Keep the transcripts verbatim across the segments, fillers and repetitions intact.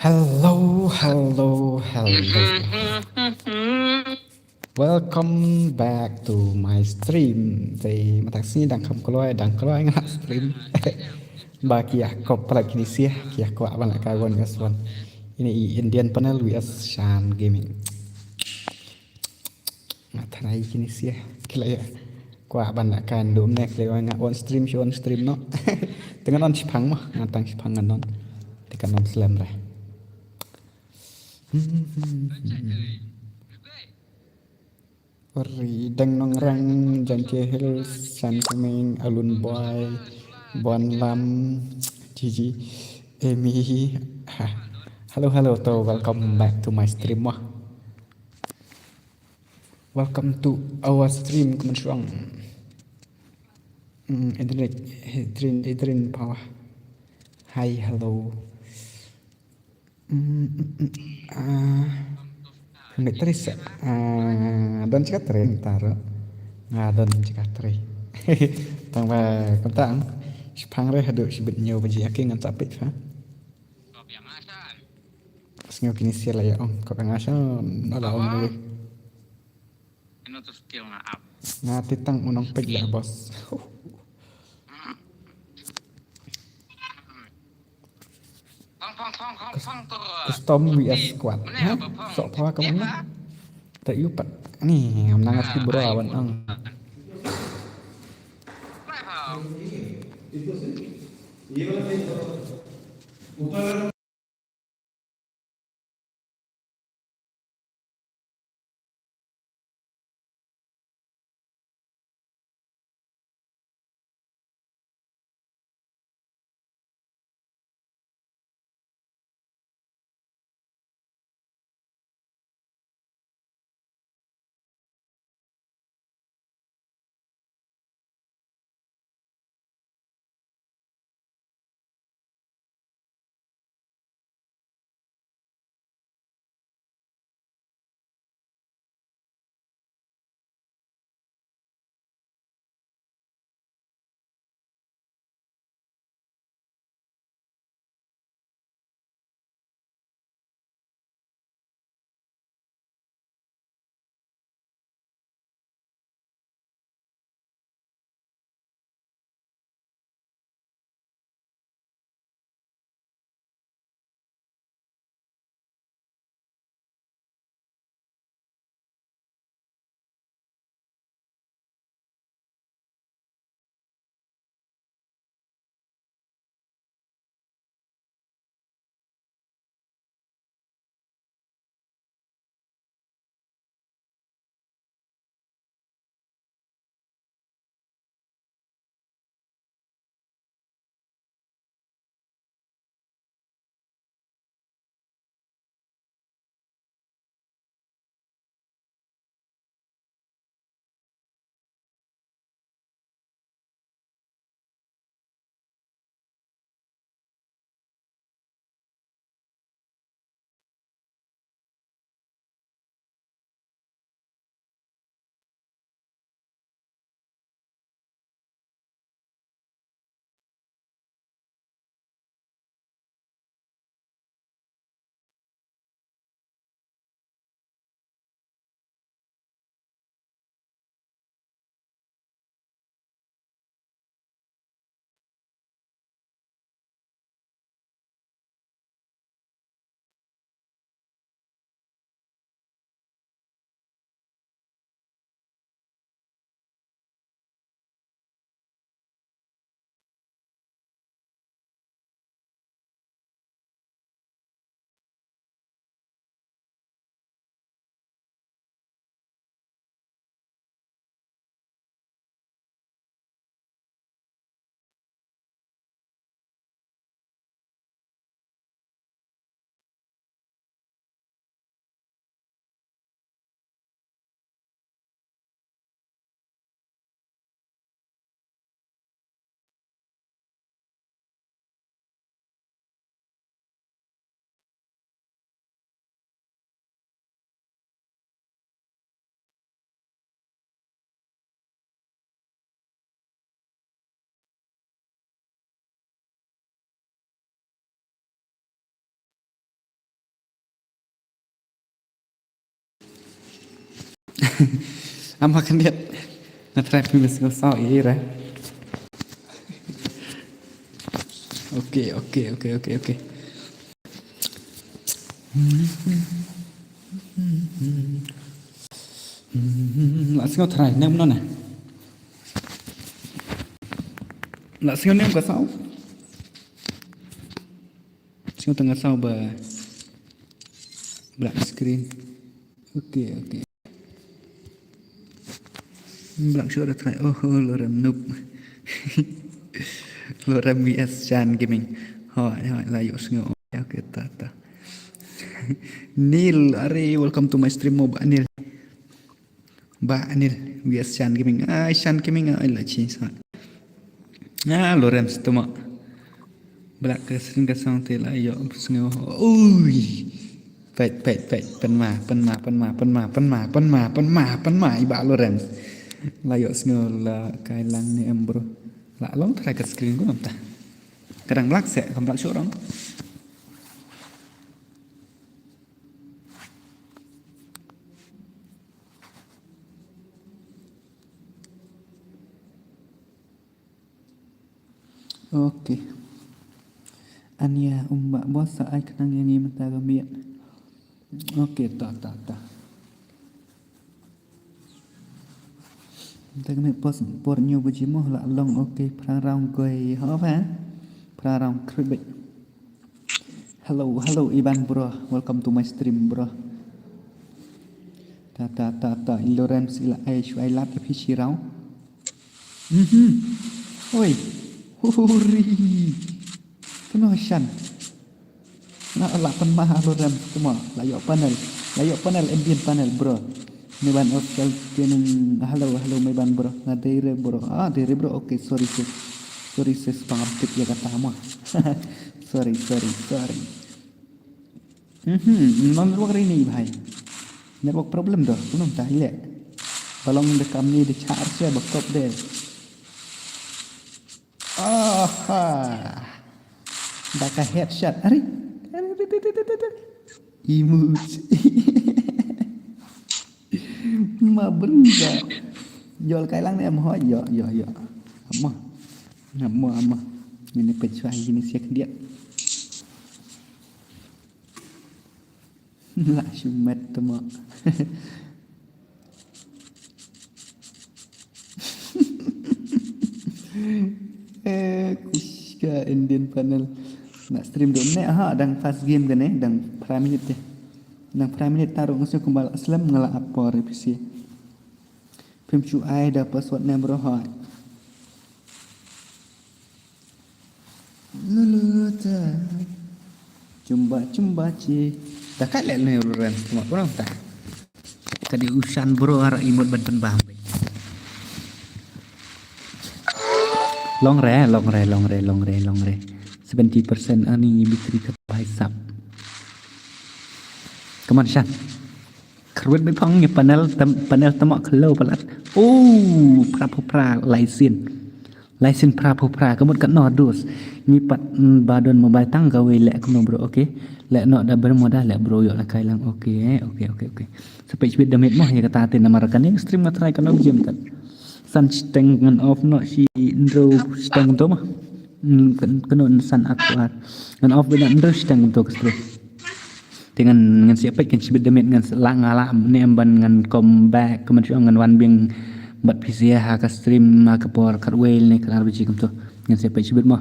Hello, hello, hello. Welcome back to my stream. Te mynta ka sngi dang kham kloi, dang kloi nga stream. Ba ki ïa kop palat kine sha, ki ïa kwah ban leh ka wan ka swan. Ine i Indian panel V S Shan Gaming. Nga tharai kine sha ki la ïa kwah ban leh ka ndum ne ki la wan nga on stream shi on stream noh. Te ngan on shiphang mo, nga tang shiphang ngan on. Te kan on slem re. Ori Deng Nongrang, Jangke Hills, San Kuming, Alun Boy, Bon Lam, Gigi, Amy. Ha. Hello, hello, to welcome back to my stream mo. Welcome to our stream, Kumon Shuang. Mm, Adrian, Adrian, Adrian Power. Hi, hello. Mm, mm, mm, ah, Ngi tris, ah, don chika tris taro. Nga don chika tris. Tang ba kumta ang. Shiphang re haduh shibit ñiew baje aki ngan sa peit ha. Sngew kine sha la ïa ong, kop nga sha, na la ong re. Ino tu skill nga up. Nga titang unong peit la boss. Custom V S Squad. Ha? Sok phawa ka bang. Ta yu pat. Ni ngam nang ngat ki bro awan ang. Am ha khyndiat. Nga try phi missed nga saw i ra. Okay, okay, okay, okay, okay. Hmm, la sngew try ne mno ne. La sngew ne ka saw. Sngew tang ka saw ba black screen. Okay, okay. Black show da try. Oh, oh, Lorem noob. Lorem V S Chan Gaming. Hoi, hoi, la ïoh sngew. Okay, ta, ta. Neil, are, welcome to my stream mo, Bah Neil. Bah Neil, V S Chan Gaming. Ah, Chan Gaming, ah, la change sa. Ah, Lorem stoma. Black ka sring ka song te la ïoh sngew. Ui. Peit, peit, peit. Pynma, pynma, pynma, pynma, pynma, pynma, pynma, pynma, i Bah Lorem. La ïoh sngew la kai lang ne em bro. La long try ka screen ko namta. Kadang black se, kam black shorong. Okay. Ania um ba bos sa ai khnang ïa ngi mynta ka miet. Okay, ta, ta, ta. Mynta ka miet pos por ñiew baje mo la long, okay, phra round goi ho ba. Phra round kribit. Hello, hello, Iban bro. Welcome to my stream, bro. Ta, ta, ta, ta. I Lawrence ila ai shu ai lat pi shi round. Mhm. Oi. Huri. Kano shan. Na la pan ma Lawrence kuma. La ïoh panel. La ïoh panel, ambient panel, bro. Meban official training. Hello, hello, Meban bro. Nga Dere bro. Ah, Dere bro. Okay, sorry sis. Sorry sis, pangam tip ya kata mo. Sorry, sorry, sorry. Mhm, non network ri ni bhai. Network problem doh, kunum ta ile. Balong de kam ni de char se bakop de. Aha. Da ka headshot. Ari. Imut. Ma benda. Jol kai lang ni am hoi, yo, yo, yo. Ama. Ama, ama. Ini pechwah ini siak dia. La shumet temo. Eh, kushka Indian panel. Nak stream dulu ne, aha, dang fast game kane, dang prime minute deh. Dang prime minute taruh ngusuk kembal aslam ngala apor P C. Phim shu ai da password ne bro hoi. Lulu ta. Chumba chumba chi. Ta ka le ne Lawrence kuma kurang ta. Ka di usan bro ara imut ban ban bam. Long re, long re, long re, long re, long re. Seventy percent ani bitri ka bai sap. Come on, Shan. Khrwit mi phong ngi panel tem, panel temo khlo palat. Oh, phra phra phra, laisin. Laisin phra phra phra, kamut kat no dos. Ngi pat, mm, ba don mobile tang ka wei leh kumno bro, okay. Leh no da ber moda leh bro yo la kai lang, okay, okay, okay, okay. Sampai chibit damit mo ya kata te namar kane stream nga try kano jam tat. San steng ngan off no si ndro steng to mo. Hmm, kan, kano san at ko at. Ngan off bina ndro steng to ka stream. Te ngan, ngan siap peit kan shibit damit ngan selang ala ne em ban ngan come back kumne shu ngan wan biang bad P C ha ka stream ha ka por khatwei ne khatar baje kumto. Ngan siap peit shibit mo.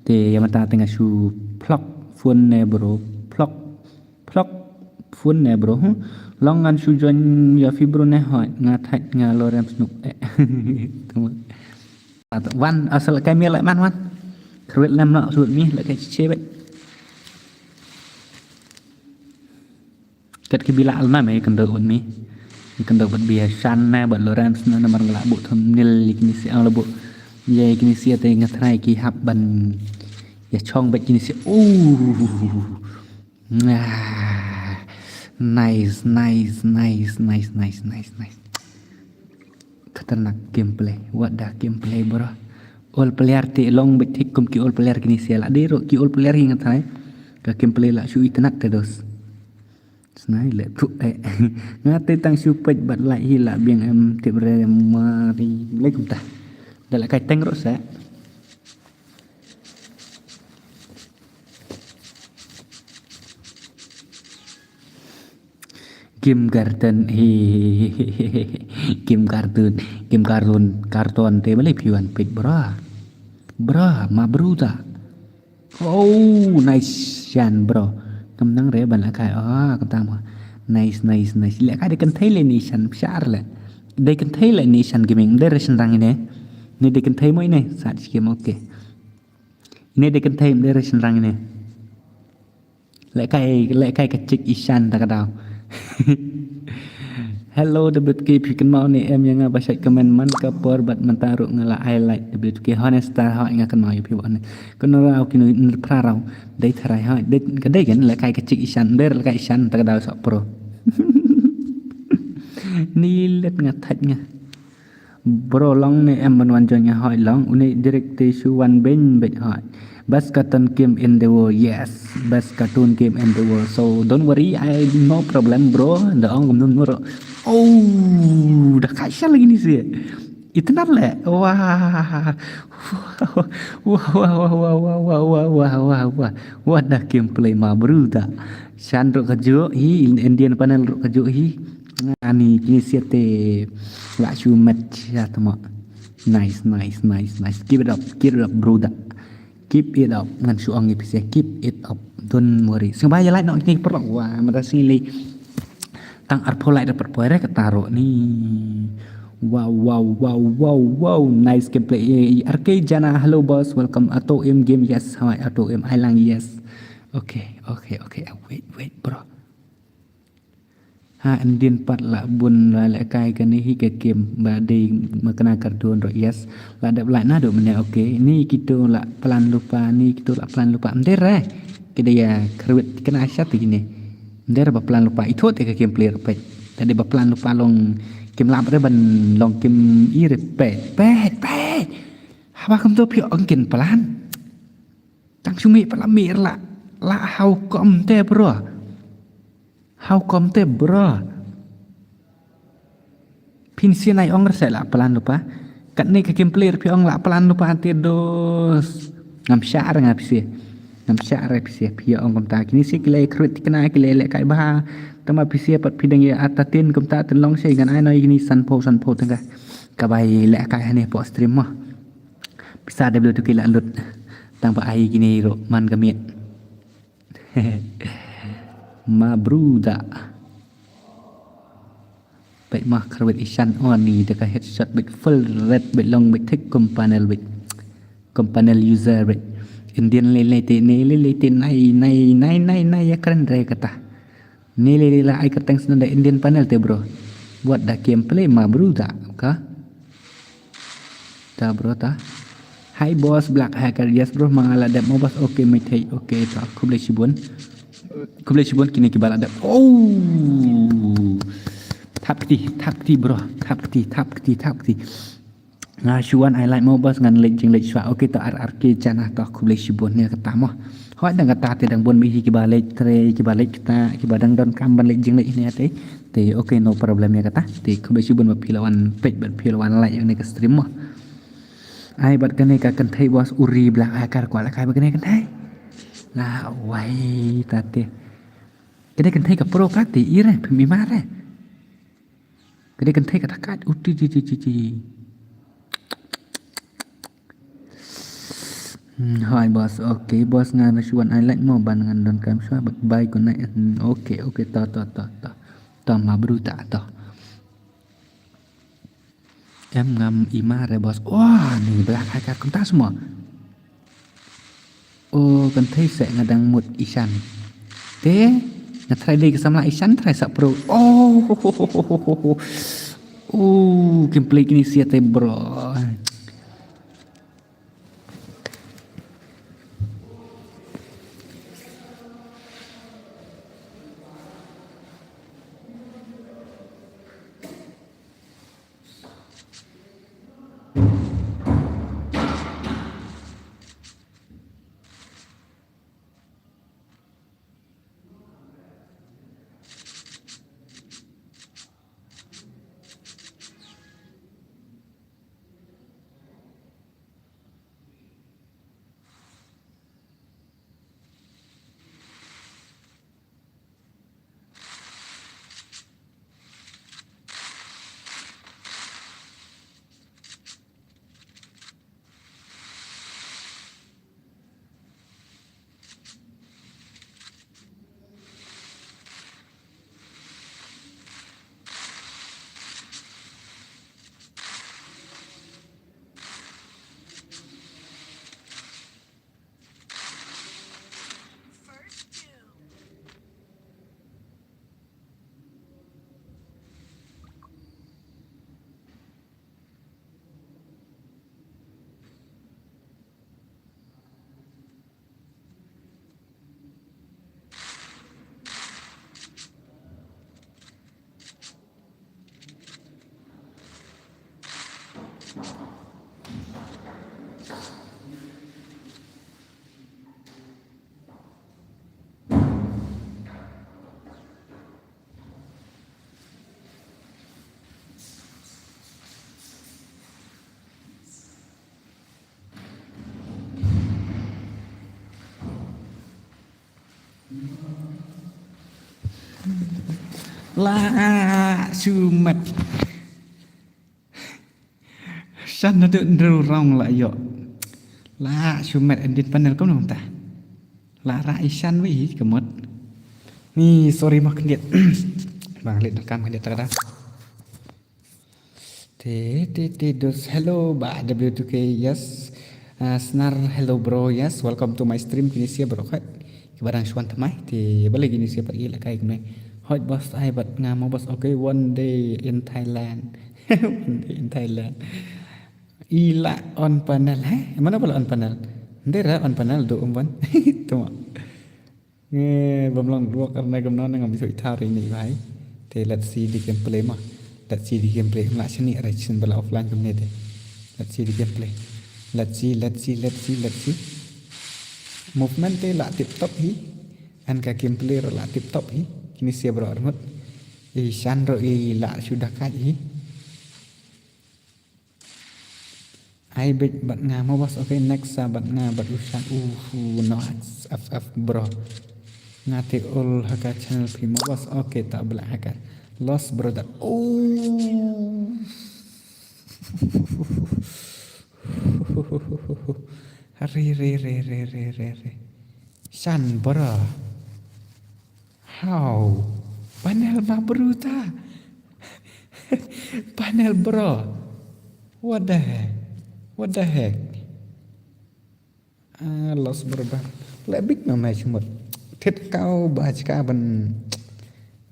Te ïa mynta te nga shu plug phone ne bro. Plug, plug phone ne bro. Hmm. Long ngan shu join ïa phi bro ne hoi. Nga thait nga Lawrence Snoop. Eh. Wan asal kai mi leh man wan. Khrwit lem noh sut mi leh kai che beit. Kat ki bila alna me kendo un mi. Kendo bad bia Shan na bad Lawrence na namar ngala bu thumbnail kini si ang labu. Ye kini si ate nga try ki hap ban ya chong bad kini si. Oh. Ah, nice, nice, nice, nice, nice, nice, nice. Khatarnak gameplay. What the gameplay, bro? All player te long bit thik kum ki all player kini sia la. Dei ro ki all player hi nga try. Ka gameplay la shu i khanak te dos. Snai le tu eh. Nga te tang shu peit bad like hi la biang em tip re mari. Alaikum ta. Da la kai teng ro sa. Kim Garden hi. Kim Garden, Kim Garden, Garden te bale piwan peit bra. Bra, ma bruda. Oh, nice shan bro. Kam nang re ban la kai. Ah, kam tang ma. Nice, nice, nice. Le kai de kan thei le ni shan shar le. De kan thei le ni shan gaming. De re shan rang ine. Ni de kan thei mo ine. Sat skim okay. Ine de kan thei de re shan rang ine. Le kai, le kai ka chik ishan ta ka daw. Hello, W K P kan mau ni em yang apa shait comment man ka por bat mentaru ngala highlight W K honest star ha nga kan mau yu pi wan. Kan rau kinu nir prarau. Dei tharai ha. Dei kadai kan le kai ka chik ishan der le kai ishan ta ka daw sa pro. Ni let nga thaj nga. Bro long ne em ban wan join nga hoi long une direct te shu wan ben bet hoi. Best cartoon game in the world, yes. Best cartoon game in the world. So don't worry, I no problem bro. Da ong gum num nuro. Oh, da kai sha lagi ni sih. Itu nat le. Wah. Wah wah wah wah wah wah wah wah wah wah wah wah wah da gameplay ma bruda. Shan ruk kajuk hi Indian panel ruk kajuk hi. Ani kini siate la shu match ya tama. Nice, nice, nice, nice. Keep it up, keep it up, brother. Keep it up. Ngan shu ong ipis ya, keep it up. Don't worry. Sing ba ya like no kini perlu. Wah, mata sini li. Tang arpho like dapat poi re kata ro ni. Wow, wow, wow, wow, wow. Nice gameplay. Eh, R K Jana, hello boss. Welcome. Ato M game, yes. Hi, Ato M. Ai lang, yes. Okay, okay, okay. Wait, wait, bro. Ha, Indian pat la bun la le kai kane hi ka game ba dei ma kane cartoon ro, yes. La dep la na do mene, okay. Ni kito la plan lupa, ni kito la plan lupa. Mder eh. Kida ya kharwit kana shat kine. Mder ba plan lupa. Itho te ka game player pet. Tadi ba plan lupa long kim lap re ban long kim i re pet. Pet, pet. Haba kam to phi ong kin plan. Tang shu mih pat la mih la. La how come te bro. How come te bro. Phin sien ai ong re se la plan lupa. Katne ka gameplay phi ong la plan lupa te dos. Ngam shah re nga phi se. Ngam shah re phi se phi ong kumta kini se kile krit kna kile le kai ba. Tama phi se pat phi dang ya atatin kumta tin long se ngan ai noi kini san pho san pho tengah. Ka bai le kai hane po stream mo. Pisa W two K la lut. Tang ba ai kini ro man ka miet. Ma bruda. Bek mah kharwit ishan oni deka headshot bek full red bek long bek thik kum panel bek. Kum panel user bek. Indian le le te ne le le te nai nai nai nai nai ya kren re kata. Ne le le la ai kerteng senda Indian panel te bro. Buat da gameplay ma bruda ka. Ta bro ta. Hi boss Black Hacker. Yes bro, ma nga la dep mo boss. Okay, mai thei. Okay, ta khublei shibun. Khublei shibun kine ki ba la dep. Oh. Thap kti, thap kti bro. Thap kti, thap kti, thap kti. Nga shuan ai like mo boss ngan lek jing lek shwa. Okay, ta R R K chana ta khublei shibun ne kata mo. Hoi dang kata te dang bun mi hi ki ba lek tre, ki ba lek kata, ki ba dang don kam ban lek jing lek ne te. Te okay, no problem ya kata. Te khublei shibun ba phi la wan pek ba phi la wan like ne ka stream mo. Ai bat kane ka kynthei boss uri Black Hacker kwah la kai bat kane kynthei. La wai ta te. Kane kynthei ka pro ka te i re phi mi ma re. Kane kynthei ka takat uti ti ti ti ti. Hmm, hi boss, okay boss ngan shuan ai like mo ban ngan don kam shwa bye bye good night. Hmm, okay okay ta ta ta ta. Ta ma bruda ta. Em ngam ima re boss. Wah, ni Black Hacker kumta semua. Oh, kan thei se nga dang mut ishan. Te nga try dei ka samla ishan try sa pro. Oh, ho, ho, ho, ho, ho, ho. Oh, gameplay kini sia te bro. La shumet. Shan na tu ndru rong la yo. La shumet endit panel kum nong ta. La ra ishan wi hi kemot. Ni sorry mah kendit. Bang lit kam kendit ta. Te te te dos hello ba W two K, yes. Ah, Snar, hello bro, yes, welcome to my stream. Kini sia bro khat. Ki barang shwan thamai te balik kini sia pat ila kai kumne. Hot boss, ai bat ngam boss. Okay, one day in Thailand. One day in Thailand. Ila on panel, he? Mana pala on panel? Ndera on panel do umban. Tuma. Nge bam long duok arnai kam non ngam bisu ithar ini bhai. Te let's see the gameplay ma. Let's see the gameplay. Ngla sini rai sin bala offline kam ne te. Let's see the gameplay. Let's see, let's see, let's see, let's see. Movement te la tip top hi. An ka gameplay la tip top hi. Kini sia bro armut. I shan ro i la sudah kat hi. Ai bit bat nga mo boss. Okay, next sa bat nga bat ushan. Uhu, no, F F bro. Nga te ul haka channel phi mo boss. Okay, ta bla haka. Lost brother. Oh. Re re re re re re re. Shan bro. How? Panel ma bru ta. Panel bro. What the heck? What the heck? Ah, lost bro ba. Le big ma mai chmut. Thit kau ba chka ban.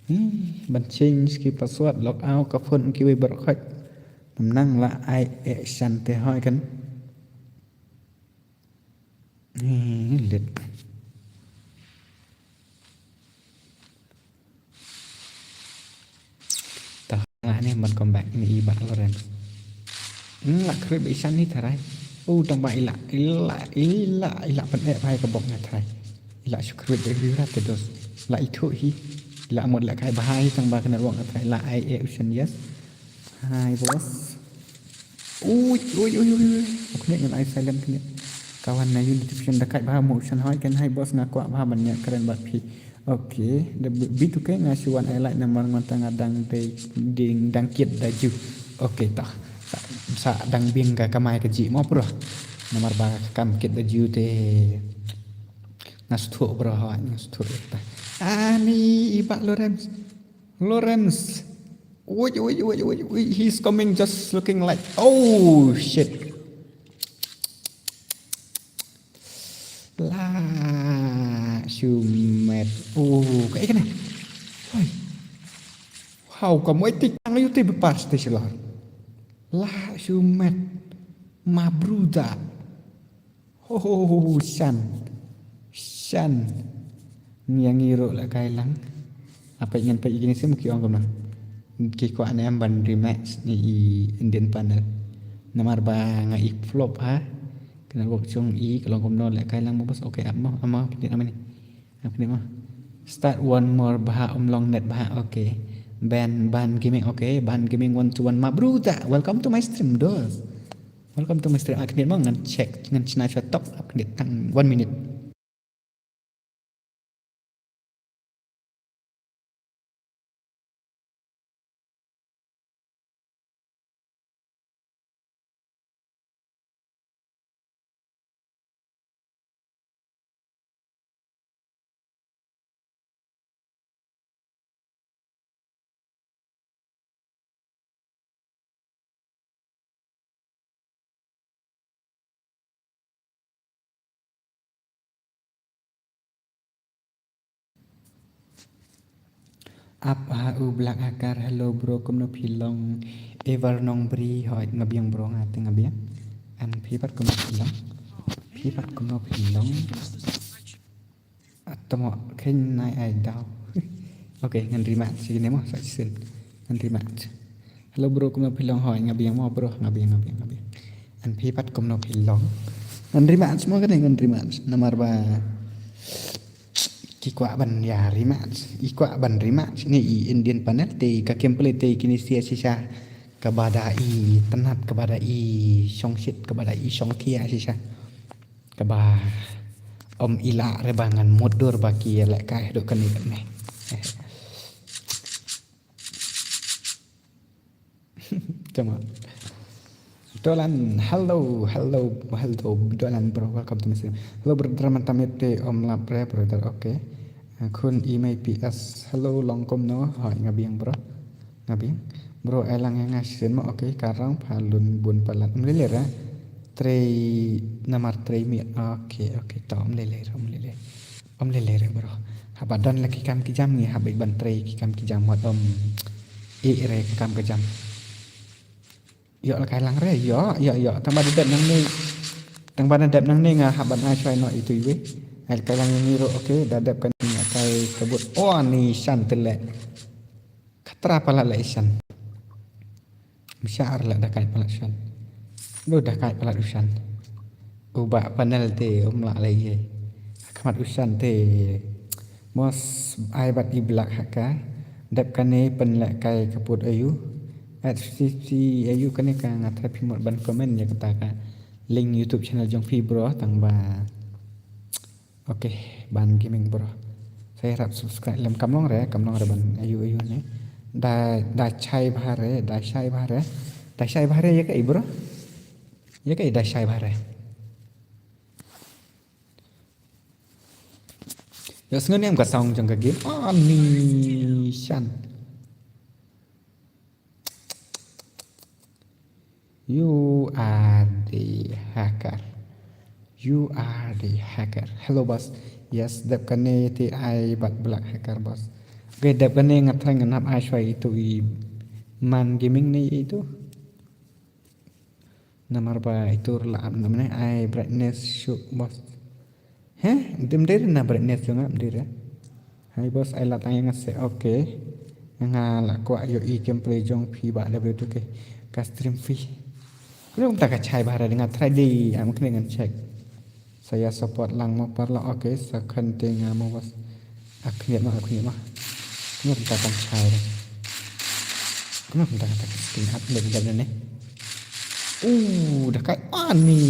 Hmm, ban change ki password log out ka phone ki wei bro khot. Nam nang la ai action te hoi kan. Hmm, lit. Tah nga ne ban come back ini i ba Lawrence. Hmm, la khrip i shan ni tharai. Oh, tang ba ila, ila, ila, ila pan eh bai ka bok nga tharai. Ila shu khrip i rat te dos. La i thu hi. Ila amot la kai bahai tang ba kena ruang nga tharai. La ai eh ushan yes. Hi boss. Ui, ui, ui, ui, ui. Aku ni ngan ai silent kini. Kawan na you notification dekat bah mau shan hai kan hai boss nga kwah bah ban nyak keren bat phi. Okay, the B two K nga shu wan ai like namar ngan tang dang dei ding dang kit da ju. Okay tah. Sa, sa dang bing ka kamai ka ji mo pura. Namar ba kam kit da ju te. Nga sthu bro ha, nga sthu ta. Ani i ba Lawrence. Lawrence. Wait, wait, wait, wait, wait. He's coming just looking like. Oh, shit. La shumet. Oh, kaei kane? Hoi. Wow, ka moi tik tang yu te bepar station la. La shumet. Ma bruda. Ho, ho, ho, ho, shan. Shan. Ngi yang ngi ro la kai lang. Apa ngan pa ikini sim ki ong kumno. Ki kwah ne em ban rematch ni i Indian panel. Namar ba nga i flop ha. Kena bok chung i ka long kumno la kai lang mo bos. Okay, ap mo, ap mo, kini ap ni. Ap ni mo. Start one more bah, um long net bah. Okay. Ban, Ban Gaming. Okay, Ban Gaming one to one ma bruda. Welcome to my stream, dos. Welcome to my stream. Ak nit mo ngan check, ngan chna shot top. Ak nit tang one minute. Ap ha u Black Hacker, hello bro, kumno phi long? Ever Nongbri, hoi, nga biang bro, nga te nga biang. An phi pat kumno phi long? Phi pat kumno phi long? Atomo khein nai ai daw. Okay, ngan rematch sini mo sa sisen. Ngan rematch. Hello bro, kumno phi long? Hoi, nga biang mo bro, nga biang, nga biang, nga biang. An phi pat kumno phi long? Ngan rematch mo kane, ngan rematch. Namar ba ki kwah ban ïa rematch. I kwah ban rematch ni i Indian panel te ka gameplay te kini sia shisha. Kaba da i tnat, kaba da i shongshit, kaba da i shongkia shisha. Kaba om ila re ba ngan mutdur ba ki lehkai haduh kane kane. Tama. Dolan, hello, hello, hello, Dolan bro, welcome to my stream. Hello brother, mynta mynmiet te ym lap re brother, okay. Khun i mai P S, hello, long kumno, hooid nga biang bro. Nga biang. Bro, ai lang ïa nga shisien mo, okay, ka rong pha lun bun palat. Ym lei lei re. Trei namar trei miet. Okay, okay, to ym lei lei re, ym lei lei. Ym lei lei re bro. Haba don la ki kam ki jam ngi hap ban trei ki kam ki jam wat ym. Ïeh re ki kam ki jam. Ïoh la kai lang re, ïoh, ïoh, ïoh. Tang ba da dep nangne. Tang ba da dep nangne nga hap ban ai shuwa noh itu iwei. Ai la kai lang ïa ngi ruh, okay, da dep kane nga kai kabut. Oh, ni shan te leh. Khatra palat la i shan. Mashar la da kai palat shan. Lu da kai palat u shan. U bah panel te ym lah lei ei. Ha khmat u shan te. Mos ai bad i blak ha ka. Dep kane pynleh kai ka put ayu. At fifty ayu kane ka nga threp phi mut ban comment ïa kata ka link YouTube channel jong phi bro tang ba. Okay, Ban Gaming bro. Sa ïarap subscribe lem kam long re, kam long re ban ayu ayu ne. Da da shai bha re, da shai bha re. Da shai bha re ïa kaei bro? Ïa kaei da shai bha re? Ïa sngew ne em ka sound jong ka game. Ah, ni shan. You are the hacker. You are the hacker. Hello boss. Yes, dep kane te ai bad blak hacker boss. Okay, dep kane nga try ngan hap ai shuwa itu i Man Gaming ne itu. Namar ba itu la ap namne ai brightness shuh boss. He, dim dei na brightness jong nga dim dei. Hai boss, ai la tang ïa nga se, okay. Nga la kwah ïohi gameplay jong phi ba da beu tu ke ka stream phi. Khlem ta ka chai bha re nga try dei am kne ngan check. Sa ïa support lang mo paralok, okay, sa khan te nga mo boss. Ak khniat ma, ak khniat ma. Khlem ta kan chai re. Khlem ta ka skin up le da ne. Uh, da kai ani.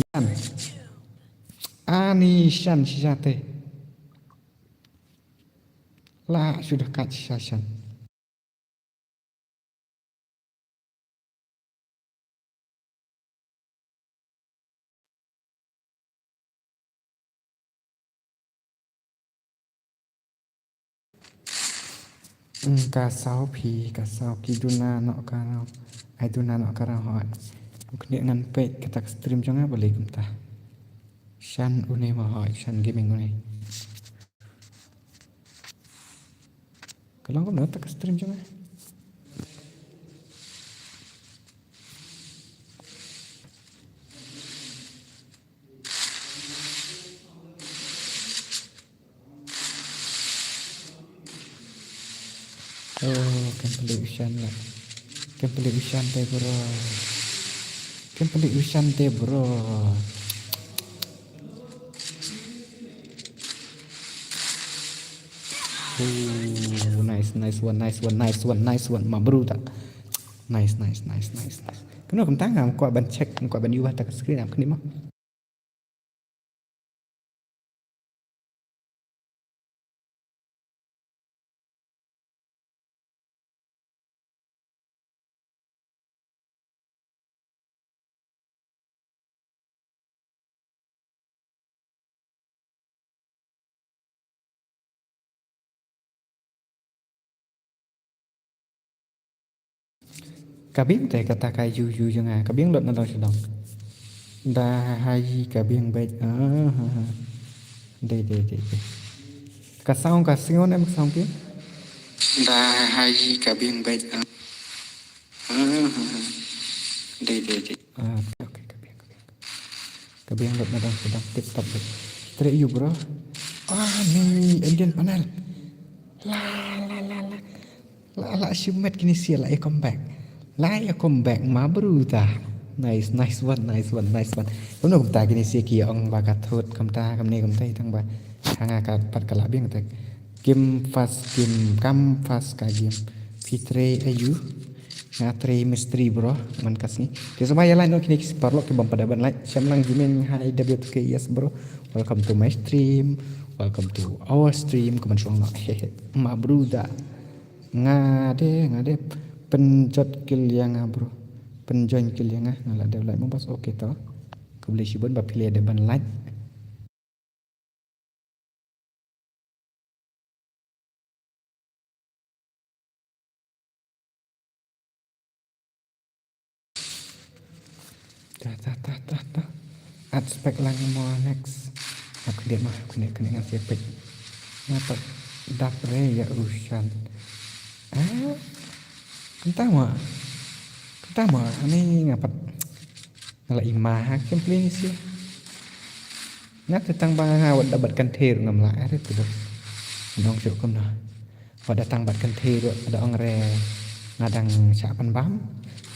Ani shan shisha te. La shu da kat shisha shan. Hmm, ka saw phi, ka saw ki duna noh ka raw. Ai duna noh ka raw hot. Mukni ngan peit kata ka stream jong nga balei kumta. Shan une ma hot, Shan Gaming une. Ka long kumno ta ka stream jong nga. Oh, kan peli u Shan la. Kan peli u Shan te bro. Kan peli u Shan te bro. Oh, nice, nice one, nice one, nice one, nice one. Mabruda. Nice, nice, nice, nice, nice. Kano kumta nga kwah ban check, kwah ban ïoh ta ka screen am kni mo. Ka biang te kata ka yu yu jong nga, ka biang lut na dong sha dong. Da hai ka biang beit. Ah, ha, ha. Dei, dei, dei, dei. Ka sound ka sngew ne em ka sound ki? Da hai ka biang beit. Ah, ha, ha. Dei, dei, dei. Ah, okay, okay, ka biang, ka biang. Ka biang lut na dong sha dong, tip top beit. Straight you bro. Ah, ni Indian panel. La la la la. La la shimet kini sia la ïa comeback. La ïa comeback ma bru ta. Nice, nice one, nice one, nice one. Kumno kumta kini sia ki ong ba ka thut kumta kumne kumta tang ba. Hanga ka pat ka la biang ta. Game fast game, kam fast ka game. Phi trei ayu. Nga trei mystery bro, man ka sngi. Te sngewbha ïa like noh kine ki paralok ki bym pat da ban like. Shamlang Gaming hi W two K, yes bro. Welcome to my stream. Welcome to our stream. Kumne shong noh. Hehe. Ma bru da. Nga de, nga de. Pynjot kill ïa nga bro. Join ki liang nga, nga la dep like mo boss. Okay to. Khublei shibun ba phi la dep ban like. Ta ta ta ta ta. Add spec lang mo next. Aku dia mah, aku ni kena ngan siap pek. Ngapa dap re ya usan. Ah, kentang mah. Kentang mah, ani ngapa. Nga la i ma ha kem pli ni si. Nga te tang ba nga wat da bat kan thir ngam la are tu dah. Nong shu kum na. Wat da tang bat kan thir da ong re nga dang sha pan bam.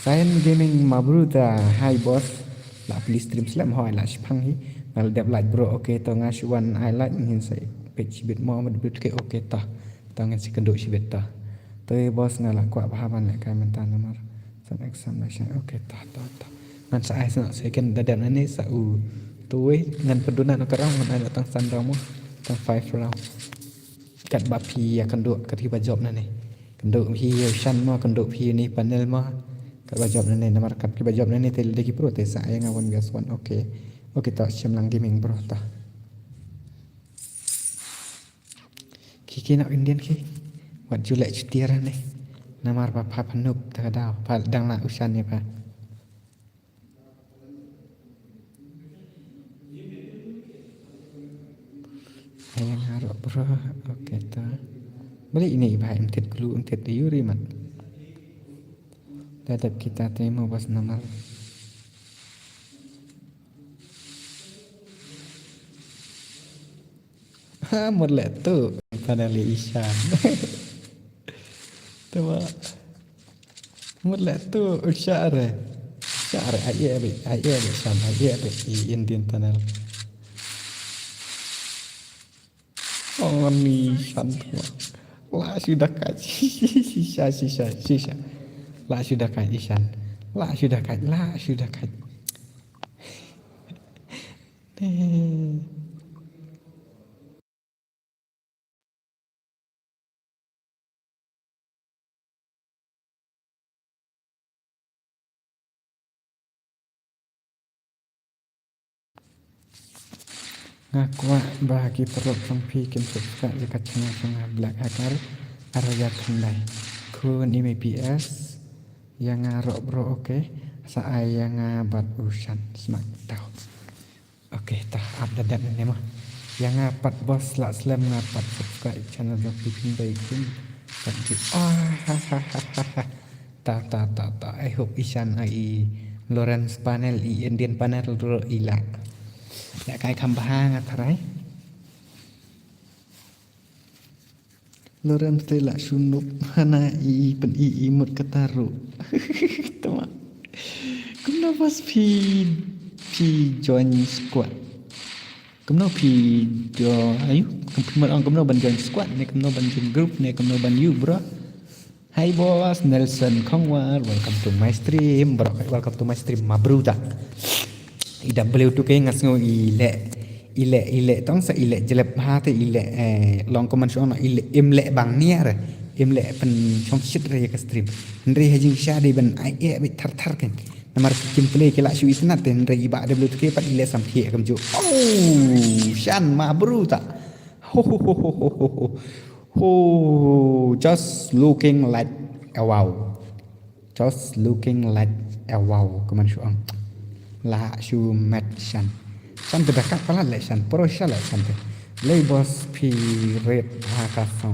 Sayan Gaming mabru ta hi boss. La pli stream slem hoi la shipang hi. Nga la dep like bro, okay to nga shu wan ai like ngin sa pek shibit mo ma debut ke okay to. To ngin si kendu shibit to. To boss nga la kwah bha ban le kai mentan namar. San examination. Okay, ta ta ta. Ngan sa ai sa second da dep nane sa u. Tu wei ngan perduna no ka round ngan ai tang san round mo. Tang five round. Kat ba phi ya kendu kat phi ba job nane. Kendu phi ya shan mo kendu phi ni panel mo. Kat ba job nane namar kat phi ba job nane te lagi pro te sa ai nga one versus one. Okay. Okay ta shem lang gaming bro ta. Ki ki nak Indian ki. Wat ju leh chutiar ne. Namar ba pha pha nup ta ka daw. Pha dang la usan ne pha. Ayang harap bro. Okay ta. Balik ini bah entet kelu entet yuri mat. Dadap kita terima bos namar. Ha, mut leh tu. Panel Ishan. Tu ba. Mut leh tu, ushare. Ushare, ai ai bi, ai ai bi, Shan, ai ai bi, i Indian panel. Oh, ni Shan tu ba. La shu da kai. Shisha, shisha, shisha. La shu da kai, Ishan. La shu da kai, la shu da kai. Nga kwah ba ki paralok jong phi kin subscribe ïa ka channel jong nga Black Hacker ar hajar khyndai. Khun i mei P S ïa nga ruh bro, okay. Sa ai ïa nga bad u Shan smack down. Okay, tah ap da dep ne ma. Ïa nga pat bos lah slem nga pat subscribe channel jong phi phin bai kin. Pat ju. Ah, ha, ha, ha, ha, ha. Tah, tah, tah, tah. I hope Ishan ai i Lawrence panel i Indian panel ruh i lah. Lah kai kham bha nga tharai. Lawrence te lah shu nup hana i pyn i i mut kata ruh. Tama. Kumno bos phi phi join squad. Kumno phi jo ayu. Kumno ong kumno ban join squad ne kumno ban join group ne kumno ban yu bro. Hi boss Nelson Khongwar, welcome to my stream bro. Welcome to my stream mabruda. I W two K nga sngew i leh i leh i leh tong sa i leh jlep ha te i leh eh long kumno shu ong i leh im leh bang niar im leh pynshong shit re ka stream. Hynrei ha jingshisha dei ban ai eh bit thar thar kan. Namar ki kim play ki lah shu itynnad te hynrei i ba W two K pat i leh sam thie kam ju. Oh, Shan mabruda. Ho ho ho ho ho ho ho. Ho, just looking like a wow. Just looking like a wow. Kumno shu ong. Lah shu met Shan. Shan te da kat palat leh Shan. Pro sha leh Shan te. Lei bos phi rit ha ka song.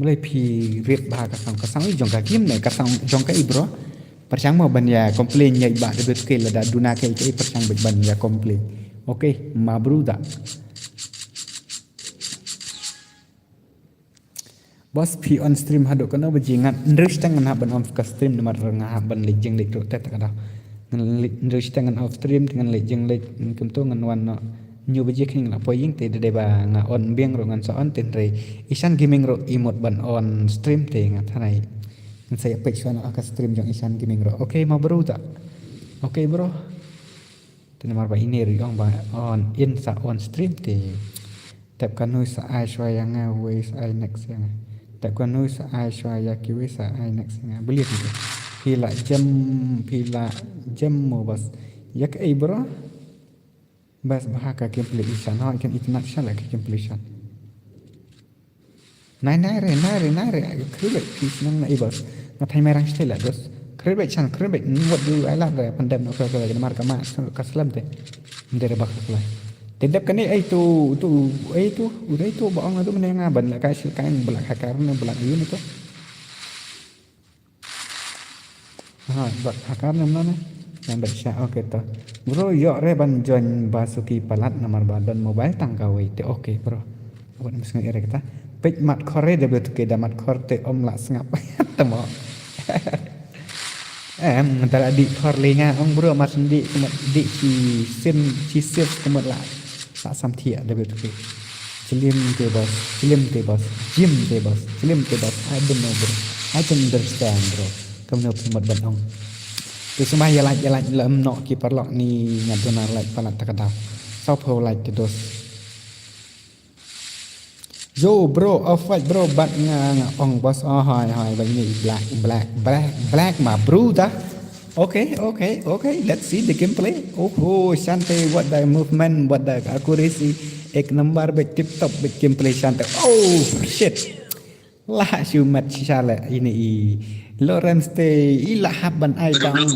Lei phi rit ha ka song. Ka song i jong ka kim ne ka song jong ka i bro. Pyrshang mo ban ïa complain ïa i ba W two K lada duna ka i ka i pyrshang ban ïa complain. Okay, mabruda. Bos phi on stream haduh kano baje ngat nrus tang ngan hap ban on ka stream namar nga hap ban leit jing leit ruh te ta ka daw. Ngan leit nrus tang ngan off stream te ngan leit jing leit ngan kumto ngan wan no. Nyu baje khin la poi ing te dei ba nga on biang ruh ngan sa on te hynrei Ishan Gaming ruh i mut ban on stream te nga tharai. Ngan sa ïa peit shuwa no ka stream jong Ishan Gaming ruh. Okay mabruda. Okay bro. Te namar ba ine ruh ong ba on in sa on stream te. Tep kanu sa ai shuwa ïa nga wei sa ai next ïa nga. Tep kanu sa ai shuwa ïa kiwei sa ai next ïa nga. Believe me. Phi la jem, phi la jem mo boss. Ïa kaei bro? Bas bha ka gameplay Ishan. Ha, ikan itynnad sha la ka gameplay Ishan. Nai, nai re, nai re, nai re. Khribet phi shnong na i boss. Nga thai mai rang shtei la dos. Khribet Shan, khribet. Wat du ai lad re. Pandem no ka ka ka mar ka ma ka slem te. Ndere bak la. Te dep kane ai tu, tu, ai tu, udah tu ba ong tu mene nga ban la ka sil ka yang belak hakar ne belak yun tu. Ha, bak hakar ne mene. Yang dak sha, okay to. Bro, ïoh re ban join Basuki palat namar ba don mobile tang kawei te, okay bro. Wat mesti ngai re kita. Peit mat khor re da betul ke da mat khor te om la sngap. Temo. Em, ntar adik khor lenga ong bro, mar sendiri cuma dik ci sim, ci sim cuma la. Sa sam thiah da betul ke. Chilim te boss, chilim te boss, jim te boss, chilim te boss. I don't know bro. I don't understand bro. Kamu nak pun ban ong. Tu semua ya like, ya like, lem nok ki parlok ni ngaduna like palat takadau. Sau pau like te dos. Yo bro, off white bro, bat nga nga ong boss. Oh hai hai, ba ini black black black black ma bro ta. Okay, okay, okay. Let's see the gameplay. Oh ho, Shante, what the movement, what the accuracy. Ek number, bet tip top, bet gameplay Shante. Oh shit. Lah shumat shisha la ini i Lawrence te i la hap ban ai down.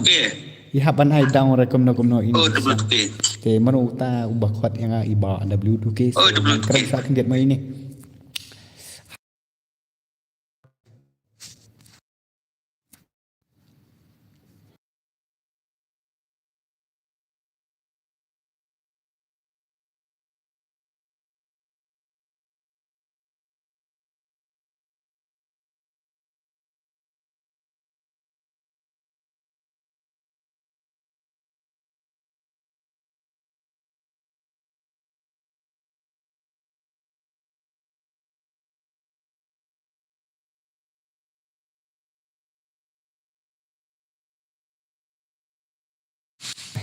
I hap ban ai down re kumno kumno ini. Te mano uta uba khot yang i ba W two K. Kren sa kan get mai ini.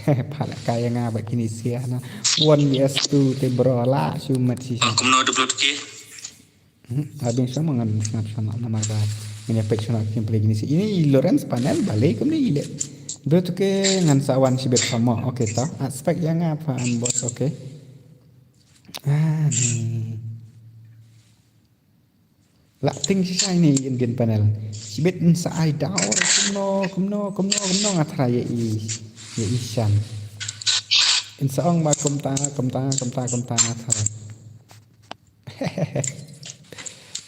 Phalak ka ïa nga bad kine sia na. One vs two te bro la shumat shisha. Kumno duplo tke? Hmm, abin sama ngan snap sama namar ba ngan ïa peit shano kin play kine sia. Ini i Lawrence panel bale kumne ile. Duplo tke ngan sa wan shibit sama. Okay ta. Aspect ïa nga pha am boss, okay. Ah ni. La ting shisha ini Indian panel. Shibit in sa ai daw kumno kumno kumno kumno nga try ïa i ïa i Shan. In sa ong ba kumta kumta kumta kumta nga try.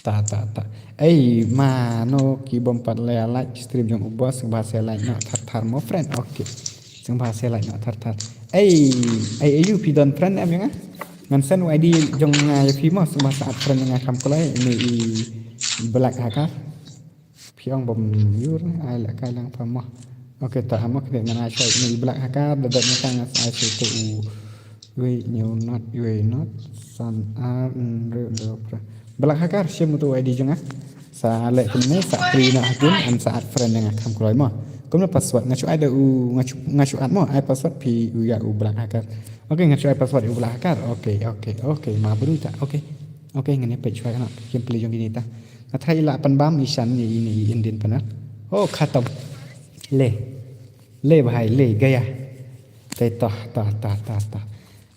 Ta ta ta. Ei mano ki bym pat leh live stream jong u boss ba se live no thar thar mo friend. Okay. Sngewbha share like noh thar thar. Ei, ei, ei, phi don friend em ïa nga? Ngan send u I D jong nga ïa phi mo, sngewbha sa add friend ïa nga kham kloi, ini i Black Hacker. Phi ong bym ïoh, ai la kai lang pha mo. Okay, ta mo kne ngan ai shoi ini i Black Hacker, da dot nga tang ai shoi tu u. Wei, new not, wei, not, san ar, nre, do, pra. Black Hacker, shim tu I D jong nga. Sa leh kumne, sa free na hakin, an sa add friend ïa nga kham kloi mo. Kumno password, nga shu ai da u, nga shu, nga shu add mo, ai password phi u ïa u Black Hacker. Okay, nga shu ai password u Black Hacker. Okay, okay, okay, ma bru ta. Okay. Okay, ngan ïa peit shuwa noh. Kim peli jong kine ta. Nga try la pan bam i Shan ïa ini i Indian panel. Oh, khatam. Le. Le bhai, le gaya. Te toh, toh, toh, toh, toh.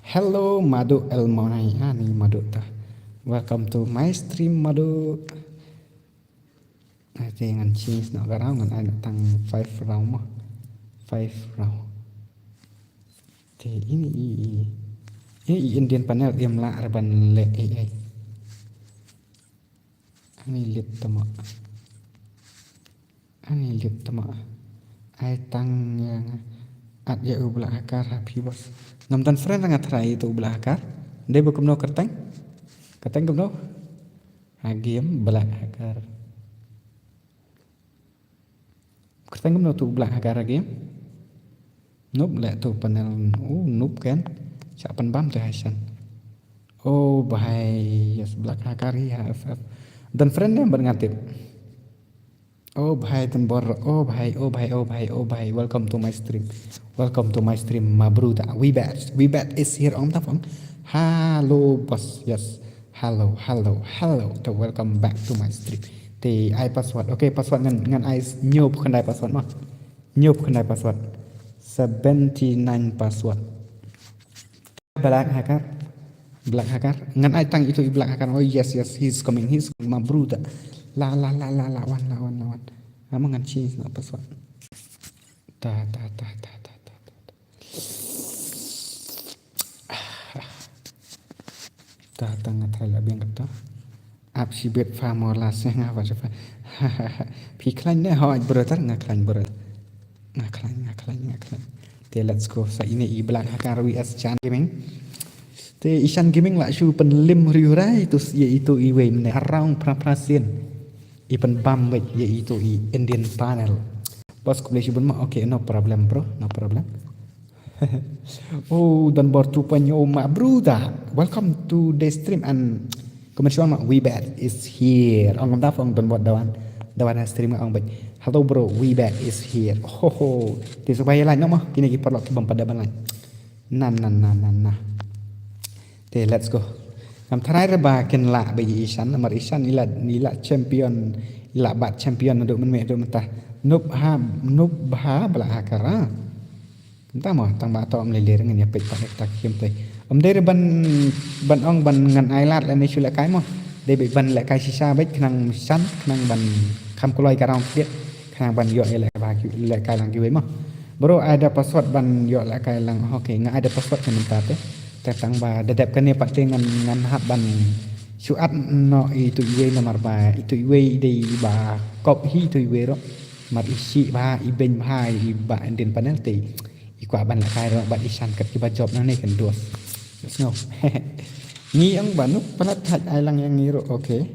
Hello, Madu El Monai. Ah, ni Madu ta. Welcome to my stream, Madu. Ai te ngan change noh ka round, ngan ai noh tang five round mo. Five round. Te ini i, i, i, i Indian panel im lah re ban leh ai ai. Ani lit tama. Ani lit tama. Ai tang ïa nga. Add ïa u Black Hacker ha phi boss. Ngam don friend nga try tu u Black Hacker. Dei ba kumno kyrteng? Kyrteng kumno? Ha game Black Hacker. Kyrteng kumno tu Black Hacker ha game? Noob leh tu panel. Oh, noob kan. Sha pan bam tu ha shan. Oh, bhai. Yes, Black Hacker hi ha F F. Don friend ne bad nga tip. Oh, bhai, don bor. Oh, bhai, oh, bhai, oh, bhai, oh, bhai. Welcome to my stream. Welcome to my stream, ma bru ta. We bet. We bet is here on the phone. Hello, boss. Yes. Hello, hello, hello. To welcome back to my stream. Okay, ai password. Okay, password ngan, ngan ai s-, hynñiew phew khyndai password mo. Hynñiew phew khyndai password. Seventy nine password. Black hacker. Black hacker. Ngan ai tang itu i black hacker. Oh yes, yes, he's coming. He's coming, my brother. La, la, la, la, la, wan, la, wan, la, wan. Ama ngan change na password. Ta, ta, ta, ta, ta, ta, ta. Ta, ta, nga try la biang kata. Ap shibit fa mo la seh nga fa fa. Phi khlaiñ ne hooid brother, nga khlaiñ brother. Nga khlaiñ, nga khlaiñ, nga khlaiñ. Te let's go. Sa ine i Black Hacker V S Shan Gaming. Te i Shan Gaming la shu pynlim riu rai tu s-, ïa itu iwei mynne. Arong phra phra sien. I pynbam beit ïa itu i Indian panel. Boss, khublei shibun ma. Okay, no problem bro, no problem. Oh, Donbor two point oh, my brother. Welcome to the stream and comment shuwa ma, We Bet is here. Ong kumta fa ong Donbor da wan, da wan ha stream ong beit. Hello bro, We Bet is here. Ho ho. Te sngewbha ïa like noh ma. Kine ki paralok ki bym pat da ban like. Na na na na na. Te let's go. Ngam tharai re ba kin lah beit i Shan, namar i Shan i la, i la champion, i la bat champion naduh mynmiet haduh mynta. Nub ha, nub ha Black Hacker ah. Mynta mo, tang ba to ym lei lei re ngan ïa peit pat ïa kata ka gameplay. Ym dei re ban, ban ong ban ngan ai lad lane shu lehkai mo. Dei beit ban lehkai shisha beit khnang Shan, khnang ban kham kloi ka round khyndiat, khnang ban ïoh ïa lehkai ba ki, lehkai lang kiwei mo. Bro, ai da password ban ïoh lehkai lang. Okay, nga ai da password ka mynta te. Te tang ba da dep kane pat te ngan, ngan hap ban shu add noh itu iwei namar ba itu iwei dei ba kop hi itu iwei ruh. Namar i shih bha, i beiñ bha, i ba Indian panel te. I kwah ban lehkai ruh bad i Shan kat kiba jop nangne kan dos. Sngew. Ngi ong ba nuk palat thait ai lang ïa ngi ruh. Okay.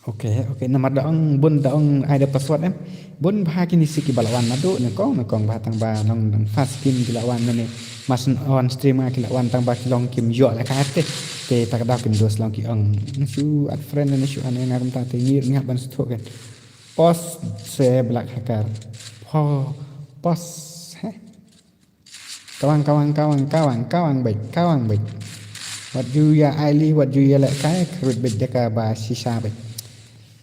Okay, okay. Namar da ong bun, da ong ai da password em. Bun bha kine shi kiba la wan naduh nyngkong nyngkong bha tang ba nong, nong first game ki la wan nangne. Mas on stream ki la wan tang ba ki long kim ïoh lehkai te. Te ta ka daw kim dos long ki ong. Shu add friend ne shu ane nga kumta te ngi ngi hap ban sngewthuh kan. Pos se Black Hacker. Po, pos, heh. Kawang, kawang, kawang, kawang, kawang beit, kawang beit. Wat ju ïa ai li, wat ju ïa lehkai, khrut beit da kaba shisha beit.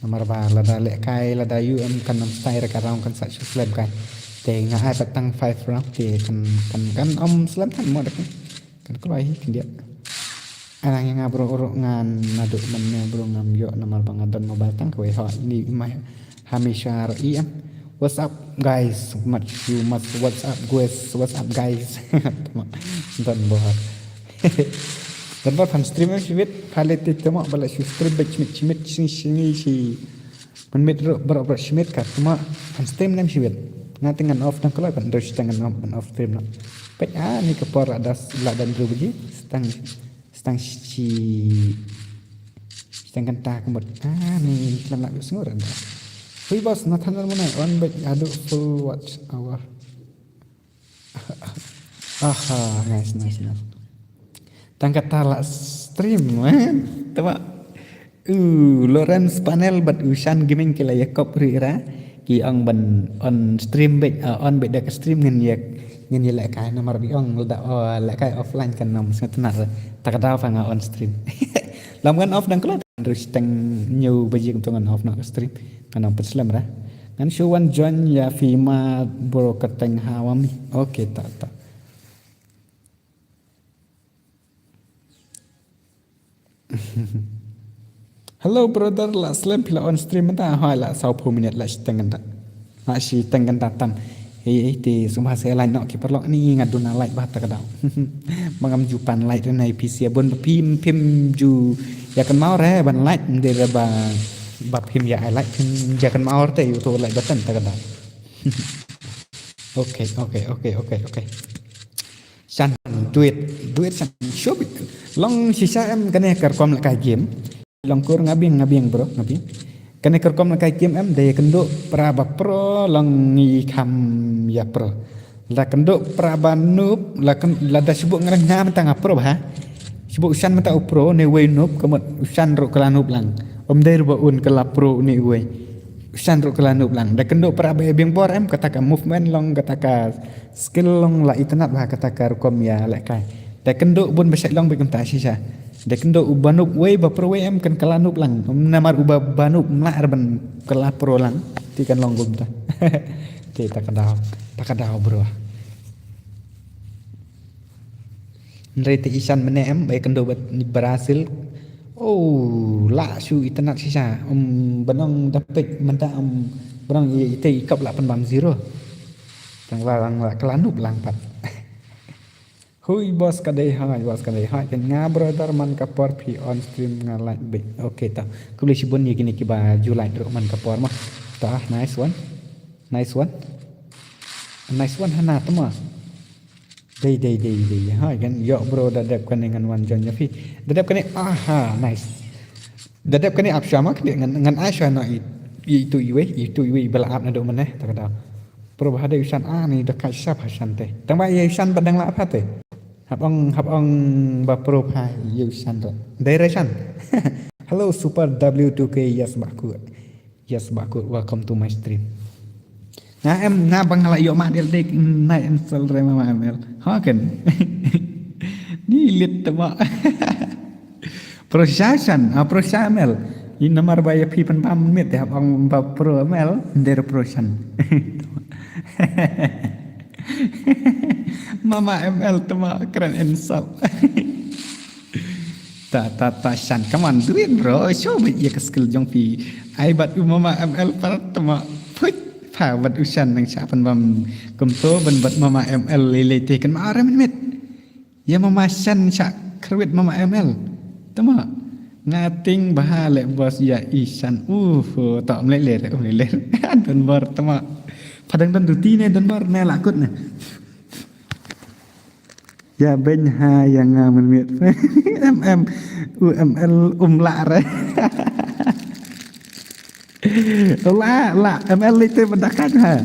Namar ba lada lehkai, lada ïoh em kan ym style re ka round kan sa shu slem kai. Te nga ai pat tang five round, te kan, kan, kan ym slem than mo da kan. Kan kloi hi khyndiat. Arang ïa nga bro, ruh ngan naduh mynne bro ngam ïoh namar ba nga don mobile tang kawei. Ho, ini mai hamisha ruh i em. What's up guys? Mat shu, mat, what's up guys? What's up guys? Don bor. Don bor phan stream em shibit. Pha leit te mo ba la shu stream beit shimit shimit shini shini shi. Mynmiet ruh baroh baroh shimit ka, tuma phan stream nem shibit. Nga te ngan off dang kloi, phan dei shi tang ngan off, ngan off stream noh. Peit, ah, ni ka por la das, la dan ruh baje. Stang, stang shi, stang kynta ka mut. Ah, ni khlem lah sngur dah. Hui boss, Nathan Almonai, on beit haduh full watch hour. Aha, nice, nice, nice. Tang kata la stream, man. Tama. Uh, Lawrence Panel bad u Shan Gaming ki la ïa kop ri ra. Ki ong ban on stream beit, ah, on beit da ka stream ngin ïa, ngin ïa lehkai namar ba ong lada, oh, lehkai offline kan ym sngewtynnat. Ta ka daw pha nga on stream. Lam ngan off dang kloi. Ruh shi tang hynñiew baje kumto ngan off noh ka stream. Ngan ym pynslem ra. Ngan shu wan join ïa phi ma bro kyrteng ha wa mi. Okay, ta, ta. Hello brother, la slem phi la on stream mynta, hoi la saw phew minit la shi teng kynta. La shi teng kynta tam. Hei, hei, te sngewbha sa like noh ki paralok ni nga duna like bha ta ka daw. Ba ngam ju pan like re na i P C bun ba phim, phim ju ïa kynmaw re ban like, ym dei re ba, ba phim ïa ai like, phim ïa kynmaw re te ïa uto like button ta ka daw. Okay, okay, okay, okay, okay. Shan, do it, do it, Shan, show it. Long shisha em kane ka rukom lehkai game. Long kur nga biang, nga biang bro, nga biang. Kane ka rukom lehkai game em, da ïa kynduh para ba pro, long ngi kham ïa pro. Lada kynduh para ba noob, la kyn-, lada shu buh nga, nga mynta nga pro bha. Shu buh u Shan mynta u pro, ne uwei noob, ka mut u Shan ruh ka la noob lang. Ym dei ruh ba un ka la pro ne uwei. U Shan ruh ka la noob lang. Da kynduh para ba ïa biang bor em, kata ka movement long, kata ka skill long la itynnat bha kata ka rukom ïa lehkai. Da kynduh bun ba shait long beit kumta shisha. Dei kyndoh u ba noob wei ba pro wei em kan kylla noob lang. Namar u ba ba noob mlah re ban kylla pro lang. Te kan long kumta. Te ta ka daw. Ta ka daw bro. Hynrei te Ishan mynne em ba ïakynduh bad Brazil. Oh, lah shu itynnad shisha. Um, ba ong da peit mynta, um, ba ong i, ite i kop lah pynbam zero. Tang ba lang lah kylla noob lang pat. Hui boss ka dei hoi, boss ka dei hoi. Kan nga brother man ka por phi on stream nga like beit. Okay ta. Khublei shibun ïa kine kiba ju like ruh man ka por ma. Ta, nice one. Nice one. Nice one hana tama. Dei, dei, dei, dei. Ha, kan, ïoh bro, da dep kane ngan wan join ïa phi. Da dep kane, aha, nice. Da dep kane ap shuwa ma, kane ngan, ngan ai shuwa noh i, i itu iwei, itu iwei ba la ap naduh mynne, ta ka daw. Pro ba ha dei u Shan, ah, ni da ka sha pha Shan te. Tang ba ïa u Shan ba dang la ap ha te. Hap ong, hap ong ba pro pha ïa u Shan re. Dei re Shan. Hello, Super W two K, yes, ba ku. Yes, ba ku, welcome to my stream. Nga em, nga ba nga la ïoh ma del dek, nai insult re mama M L. Ha kan. Ni lit tama. Pro sha Shan, ah, pro sha M L. Ni namar ba ïa phi pynbam mit, ïa bang ba pro M L, der pro Shan. Mama M L tama kren insult. Ta, ta, ta Shan, come on, do it, bro. Show beit ïa ka skill jong phi. Ai bad u mama M L pat tama. Phuit, pha bad u Shan nang sha pynbam kumto ban bad mama M L lei lei te kan ma re mynmiet. Ïa mama Shan sha kyrwit mama M L. Tama. Nga ting bha leh boss ïa i Shan. Uh, to mlei ler, mlei ler. Don bor tama. Pha dang don duty ne, don bor ne la kut ne. Ïa beiñ ha ïa nga mynmiet. M M. U M L um lah re. Lah, lah. M L ite ba da kait ha.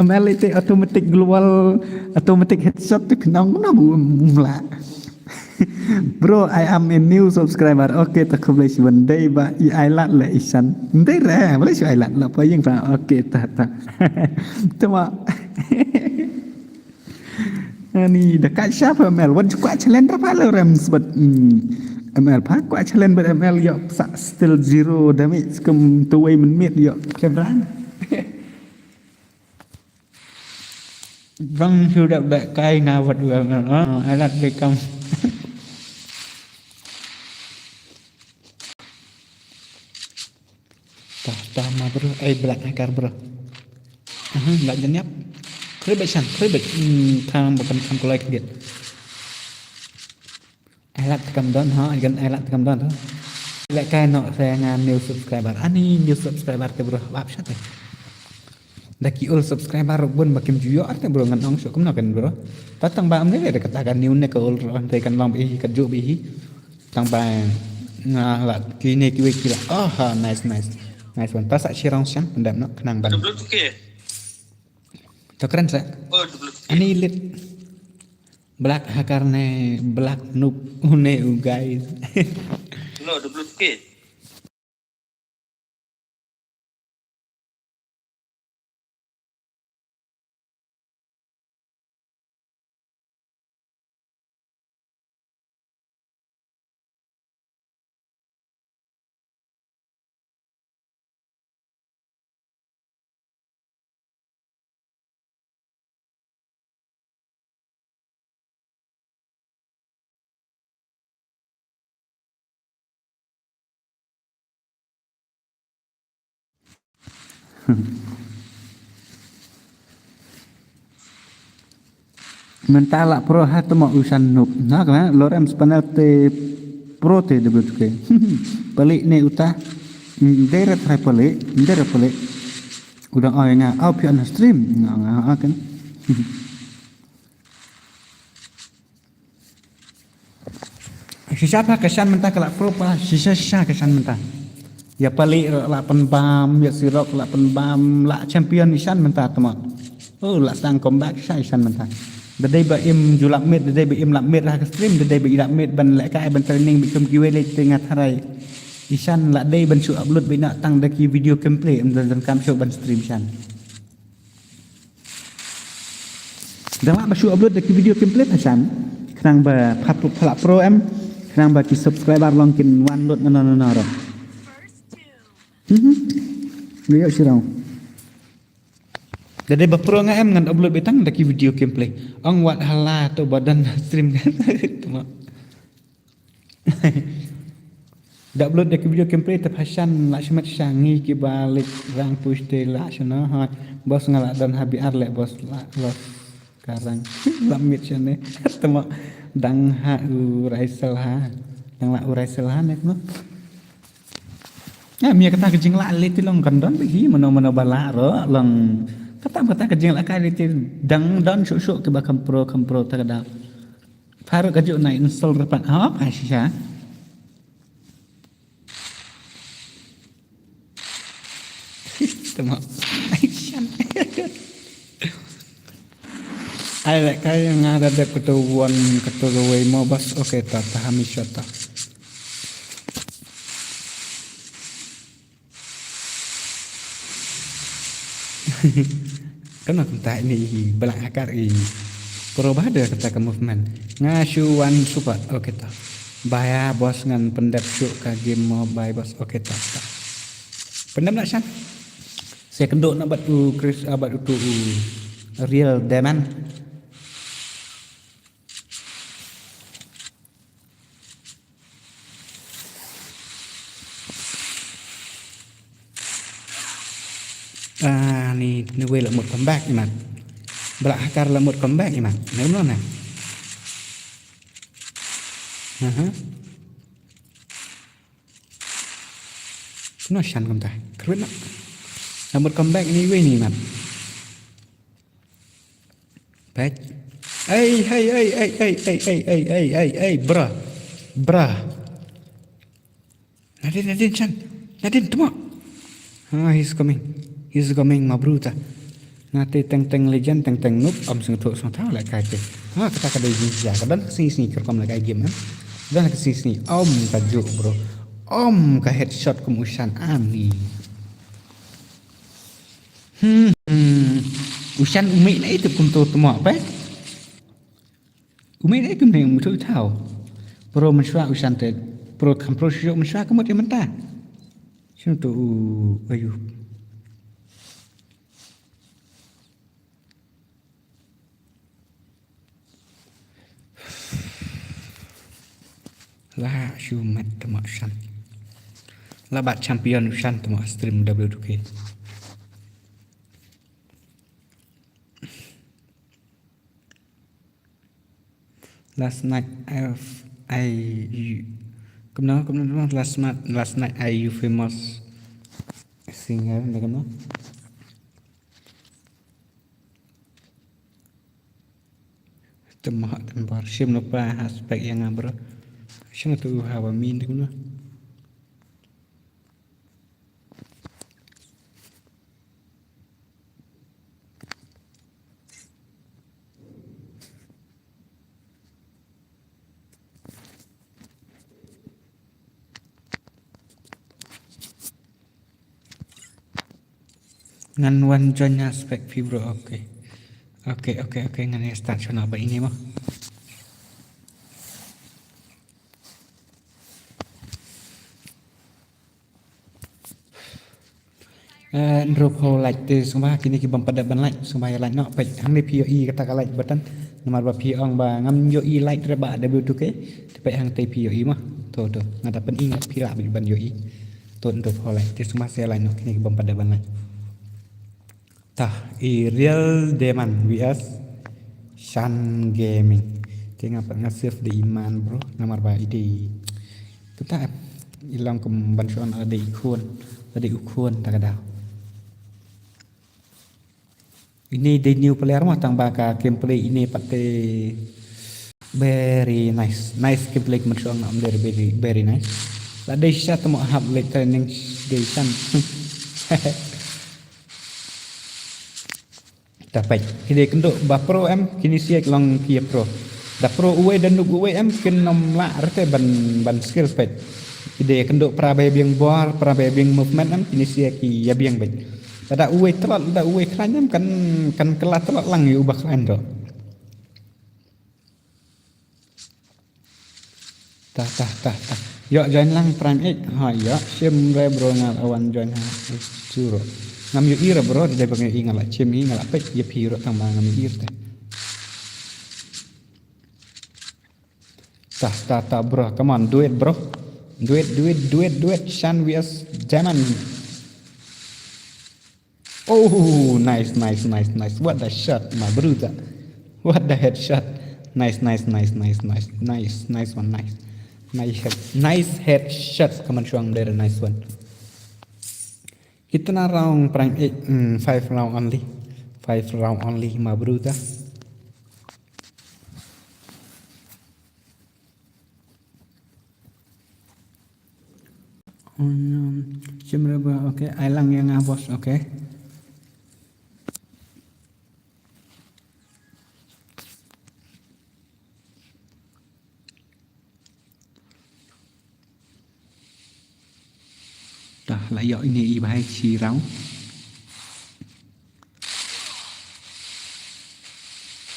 M L ite automatic global, automatic headshot tu khnang na bu um lah. Bro, I am a new subscriber. Okay, ta khublei shibun dei ba i ai lad le Ishan. Dei re, ba le shu ai lad la pa ïing pa. Okay, ta, ta. Tama. Ani da ka sha pha M L, wat ju kwah challenge ra pha le rem sbat, mm, M L pha kwah challenge bad M L ïoh sa still zero damage kum tu wei mynmiet ïoh kebran. Bang shu da ba kai nga wat wa M L. Ah, alat bekam. Tah, tah ma bro, ai black hacker bro. Aha, black janyap. Khribet Shan, khribet. Hmm, tham bukan tham kulai kediet. Ai lad kam don ha, gan ai lad kam don ha. Lek kai no saya nga new subscriber. Ani new subscriber te bro, bap shat te. Da ki old subscriber bun ba kim ju ïoh te bro ngan ong shu kumno kan bro. Ta tang ba am ne da kata kan new ne ka old ro te kan long bi hi, ka ju bi hi. Tang ba nga la kine kiwei ki la. Oh, ha, nice, nice. Nice one. Ta sa shirong siang, ndam no, khnang ban. W two K. To kren sa. Oh, W two K. Ani lit. Black hacker ne, black noob, une u guys. No, W two K. Mynta la pro ha tama u Shan noob. Na kana lorem spanel te pro te de betuke. Palik ne uta. Ndere try palik, ndere palik. Udah oi nga au pi on stream. Nga nga akan. Shisha pha ka Shan mynta ka la pro pha, shisha shisha ka Shan mynta. Ïa palik la pynbam, ïa sirok la pynbam, la champion i Shan mynta tama. Oh, la sdang comeback shisha i Shan mynta. Da dei ba im ju lap miet, da dei ba im lap miet ha ka stream, da dei ba i lap miet ban leh kai ban training ba kum kiwei leh te nga tharai. I Shan la dei ban shu upload ba ina tang da ki video gameplay em da dan kam shu ban stream Shan. Da ma ba shu upload da ki video gameplay pha Shan. Khnang ba pha pro, pha la pro em. Khnang ba ki subscriber long kin wan lut na na na na ro. Mhm. Ngi ïoh shirau. Da dei ba pro nga em ngan upload beit tang da ki video gameplay. Ong wat hala to ba don stream kan. Tama. Da upload da ki video gameplay te phasan la shimet sha ngi ki ba leit rang push te la shano ha. Bos nga la don ha B R le bos la los karang. La mit shane. Tama dang ha u Raisel ha. Dang la u Raisel ha ne no. Ya, mia kata ka jinglah lei ti long kan don bagi mano mano bala ro long kata kata ka jinglah ka lei ti dang don suk suk kiba kam pro kam pro ta kada. Faru ka juk na install rapat ha pa shisha. Tama. Ai lek kai nga da dep ketu wan ketu wei mo bas okay ta ta hamisha ta. Kano kumta ini belak akar i. Pro bada kata ka movement. Nga shu wan super. Okay ta. Baya bos ngan pendep shu ka game mo bai bos. Okay ta. Pendep nak shan. Saya kenduk nak bat u Chris abat utu u real diamond. Ah, ni ni wei la mut comeback imat. Belak hakar la mut comeback imat. Ni mano na. Aha. Kena shan kumta. Kruit na. La mut comeback ni wei ni imat. Baik. Ei, hey, ei, ei, ei, ei, ei, ei, ei, ei, ei, bra. Bra. Nadin, Nadin, Chan. Nadin, tuma. Ah, he's coming. He's coming, ma bruta. Nate teng teng legend, teng teng noob, om sing thok sing thau la kai te. Ha, kata ka dei jin ja, ka dan ka sing sing kerkom la kai game, eh. Dan ka sing sing, om ka juk, bro. Om ka headshot kum ushan ani. Hmm, hmm. Ushan umik na itu kum tu tuma, apa? Umik na itu mending mutu tau. Pro mensua ushan te. Pro kam pro shu mensua kemut ya menta. Sino tu u ayu. La shu mat tama shan. La bat champion shan tama stream W two K. Last night I, I, you, kumno, kumno, kumno, last night, last night I you famous singer, na kumno? Tama tembar shim no pa aspect yang abro. Shim tu hawa min de kumno. Ngan wan join aspect fibro, okay. Okay, okay, okay, ngan ya start shona ba ini mo. Eh, nrup ho like te sumba kini ki bam pada ban like sumba ya like no pek hang ni pio i kata ka like button. Namar ba pio ong ba ngam yo i like re ba W two K. Te pek hang te pio i ma. To to ngata pen i ngat pila bi ban yo i. To nrup ho like te sumba se like no kini ki bam pada ban like. Tah, i Real Demon V S Shan Gaming. Te nga pat nga save da iman bro, namar ba i dei. Kata i long kum ban shuan ada i khun, ada i khun ta ka daw. Ini dei new player mah tang ba ka gameplay ini pat te very nice. Nice gameplay kum ban shuan nga very very very nice. La dei sha tamo hap late training dei shan. Dapat. Ki dei kynduh ba pro em, kini siak long ki pro. Da pro uwei da nuk uwei em, kin nom lah rete ban, ban skill pet. Ki dei kynduh pra ba biang bor, pra ba biang movement em, kini siak ki ya biang bet. Da uwei telot, da uwei klan em, kan, kan kela telot lang yu ba klan do. Tah, tah, tah, tah. Ïoh join lang Prime X. Ha, ïoh. Shim re bro nga la wan join ha. Suro. Ngam ïohi re bro, dei ba nga ïohi nga la shim hi, nga la peit ïa phi ruh tang ba ngam ïohi re te. Tah, tah, tah bro. Come on, do it bro. Do it, do it, do it, do it. Shan Vias Diamond. Oh, nice, nice, nice, nice. What the shot, my brother. What the headshot. Nice, nice, nice, nice, nice, nice, nice one, nice. Nice head, nice headshot. Come on, Shuang, there, nice one. Itna round Prime X, mm, five round only. Five round only, my brother. Um, shim re ba, okay, ai lang ïa nga boss, okay. Tah, la ïoh ine i bhai shi round.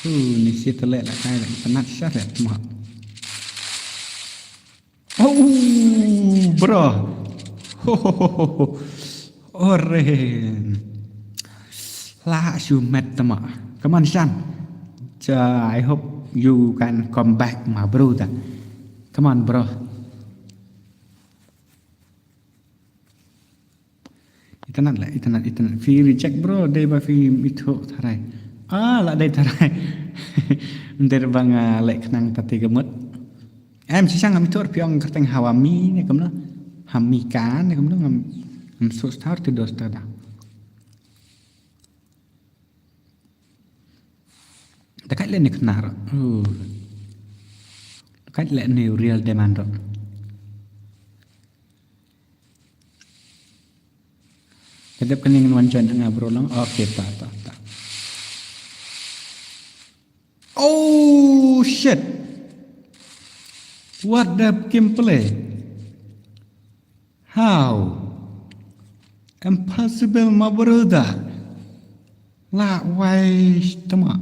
Hu, ni si tele la kai la itynnad shah re tma. Oh, bro. Ho, ho, ho, ho, ho. Ore. La shu met tma. Come on, Shan. Ja, I hope you can come back, my brother. Come on, bro. Itynnad la, itynnad, itynnad. Phi reject bro, dei ba phi ithuh tharai. Ah, la dei tharai. Nder ba nga leh khnang ta te ka mut. Em, shisha ngam ithuh phi ong kyrteng Hawami ne kumno. Hamika ne kumno ngam, ngam suk star te dos ta da. Da kat leh ne knar. Uh. Da kat leh ne real demand. Ka dep kane ngan wan join nga bro lang. Okay, ta, ta, ta. Oh shit. What the gameplay? How? Impossible, my brother. La wai tma.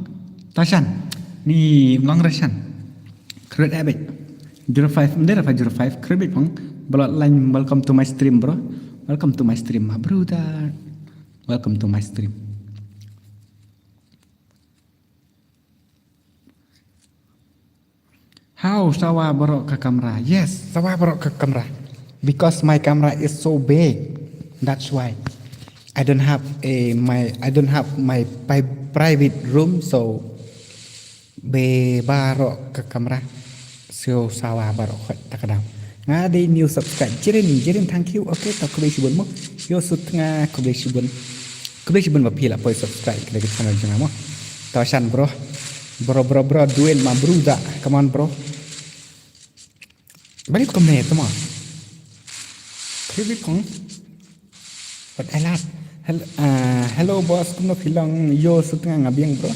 Ta Shan. Ni long re Shan. Create habit. Zero five, mdera fa zero five, create pang. Bloodline, welcome to my stream, bro. Welcome to my stream, my brother. Welcome to my stream. How sawa baroh ka kamra? Yes, sawa baroh ka kamra. Because my camera is so big. That's why I don't have a my I don't have my pri- private room, so be baroh ka kamra. So sawa baroh khot ta ka daw. Nga dei new subscribe. Jirin, Jirin, thank you. Okay, to khublei shibun mo. Yo sut nga khublei shibun. Khublei shibun ba phi la poi subscribe ka dei ka channel jong nga mo. To Shan bro. Bro, bro, bro, duel ma bro da. Come on bro. Balik kom ne tama. Khublei kong. Pat elat. Hel- ah, hello boss, kumno phi long? Yo sut nga nga biang bro.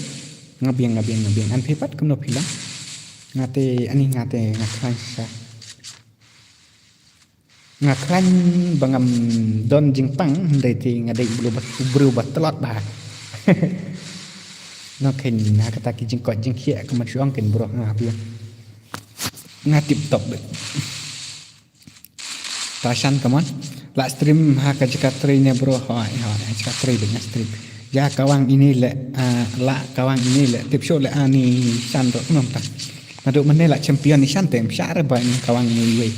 Nga biang, nga biang, nga biang. An phi pat kumno phi long? Nga te ani nga te nga khlaiñ shisha. Nga khlaiñ ba ngam don jingpang, hynrei te nga dei u briew ba, u briew ba tlot bha. Nang khein ha kata ki jingkoit jingkhiah ka man shu ong khein bro nga biang. Nga tip top beit. Ta Shan, come on. La stream ha ka jaka trei ne bro. Hoi, hoi, ha jaka trei beit nga stream. Ja kawang ini le, ah, la kawang ini le. Tip shuh le ani Shan ro kumno ta. Naduh mynne la champion ni Shan te, em shah re ba ini kawang ini iwei.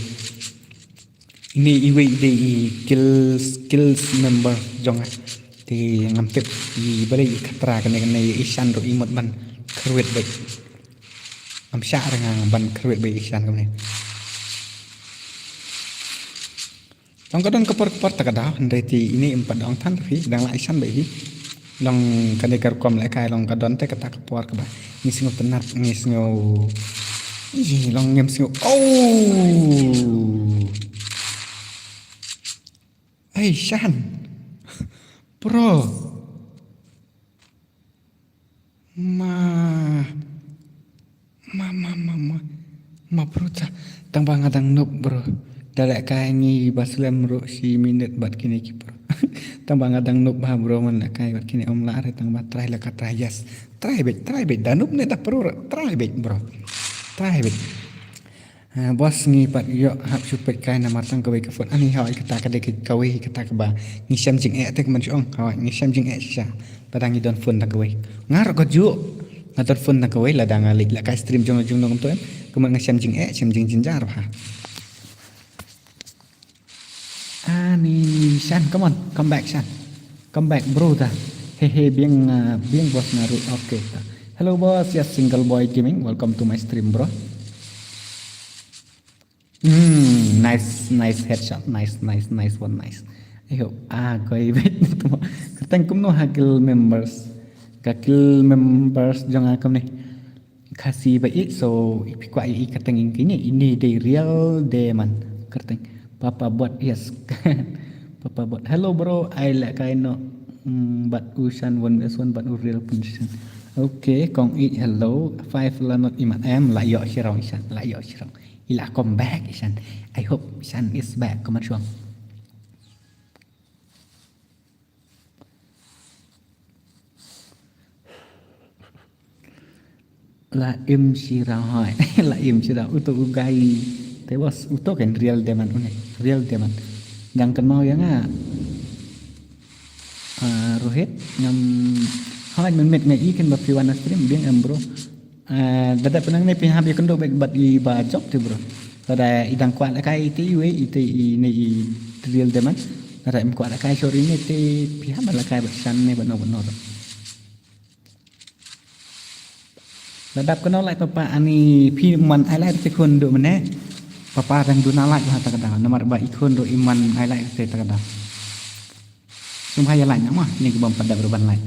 Ini iwei dei i kills, kills member jong nga. Te ngam tip i balei i khatra kane kane i Shan ruh i mut ban kyrwit beit. Ngam shah re nga ban kyrwit beit i Shan kumne. Long ka don ka por ka por ta ka daw, hynrei te ini em pat dang than phi, dang la i Shan beit hi. Long kane ka rukom lehkai long ka don te kata ka por kaba ngi sngew tynnat, ngi sngew, ih, long ngim sngew. Oh! Ei Shan. Bro. Ma, ma, ma, ma, ma, ma bro ta. Tang ba nga dang noob bro. Da lehkai ngi ba slem ruh shi minit bad kine ki pro. Tang ba nga dang noob bha bro, man lehkai bad kine ym lah re, tang ba try la ka try, yes. Try beit, try beit, da noob ne da pro re, try beit bro. Try beit. Ah, boss, ngi pat ïoh hap shu peit kai namar tang kawei ka phone. Ani hoi, kata ka dei kawei kata kaba ngi shem jingeh te ka man shong. Hoi, ngi shem jingeh shisha. Lada ngi don phone tang kawei. Nga ruh ka juh. Nga don phone tang kawei, lada nga leit la kai stream jong jong nong to em. Ka man nga shem jingeh, shem jingjynjar bha. Ani Shan, come on, come back Shan. Come back bro ta. Hehe, biang, uh, biang boss nga ruh. Okay ta. Hello boss, yes, Single Boy Gaming. Welcome to my stream, bro. Hmm, nice, nice headshot. Nice, nice, nice one, nice. Ayo, ah, koi bet tu. Kyrteng kumno ha guild members. Ka guild members jong nga kumne. Khasi ba ïeit, so phi kwah ïa i kyrteng ïa kine, ine dei Real Diamond kyrteng. Papa Bot, yes. Papa Bot. Hello bro, ai lehkai noh, mm, bad u Shan one versus one bad u Real pun Shan. Okay, kong ïeit hello. Five la not imat em, la ïoh shirong i Shan, la ïoh shirong. I la come back i Shan. I hope Shan is back, come on shong. La im shirang hoi. La im shirang uto u gai. Te boss uto kan Real Diamond une. Real Diamond. Jang kynmaw ïa nga. Ah, Rohit ngam hoi mynmiet nga i kan ba phi wan na stream biang em bro. Ah, da dep nang ne phi hap ïa kynduh bad i ba job te bro. Lada i dang kwah lehkai te iwei ite i ne i Real Diamond. Lada im kwah lehkai shori ne te phi hap lehkai bad Shan ne bad no bad no. Lada phi kynnoh like papa ani phi man ai like te khun duh mane. Papa dang duna like ha ta ka daw. Namar ba i khun duh i man ai like te ta ka daw. Sum ha ïa like na ma ni ka bom pat dep ruban like.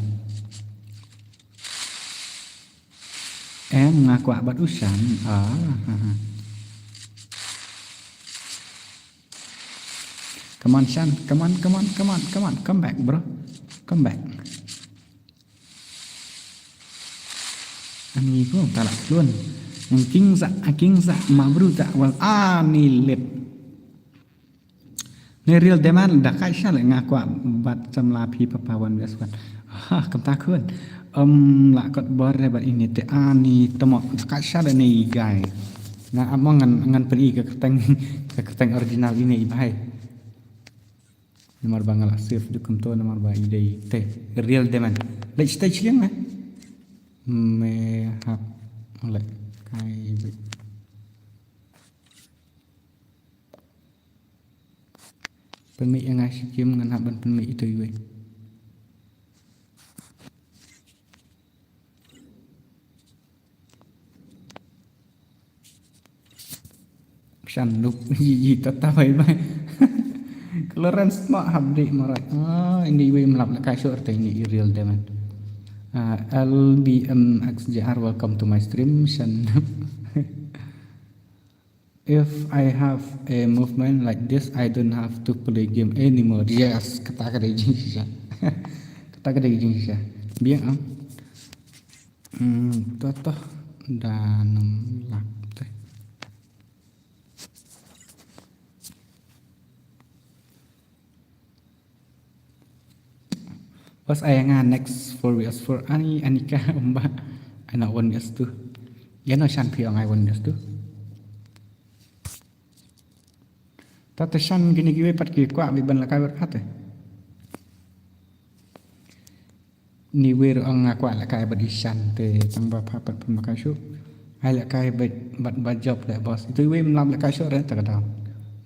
Em nga kwah bad u Shan. Ah, ha, ha. Come on Shan, come on, come on, come on, come on, come back bro. Come back. Ani ko ta la klun. Nang king sa, a king sa, ma bru ta wal ani lip. Ne Real Diamond da kai sha le nga kwah bad samla phi papa one versus one. Ha, kam ta khun. Um, la kot bor re bad ini te ani tomo da kai sha le ne gai. Nga amo ngan, ngan pyn i ka kyrteng, ka kyrteng original ini i bhai. Namar ba nga la save duk kumto namar ba i dei te Real Diamond. Leit stage liang eh. Me hap lehkai bad. Pynmih ïa nga shikim ngan hap ban pynmih ito iwei. Shan nuk yi yi tata bye bye. Clearance ma hap dei marai. Ah, ini iwei mlap lehkai shor te ini i Real Diamond. Ah, L B M X J R, welcome to my stream. Shan. If I have a movement like this, I don't have to play game anymore. Yes, kata ka dei jingshisha. Kata ka dei jingshisha. Biang am. Hmm, to to. Da nam lap te. Pas ai nga next four versus four ani Anika umba. Ana one versus two. Ïa no Shan phi ong ai one versus two. Ta te Shan kine kiwei pat ki kwah bad ban lehkai bad pha te. Ni wei ruh ong nga kwah lehkai bad i Shan te tang ba pha pat pun lehkai shuh. Ai lehkai bad, bad ba job leh boss. Itu wei mlap lehkai shuh re ta ka daw.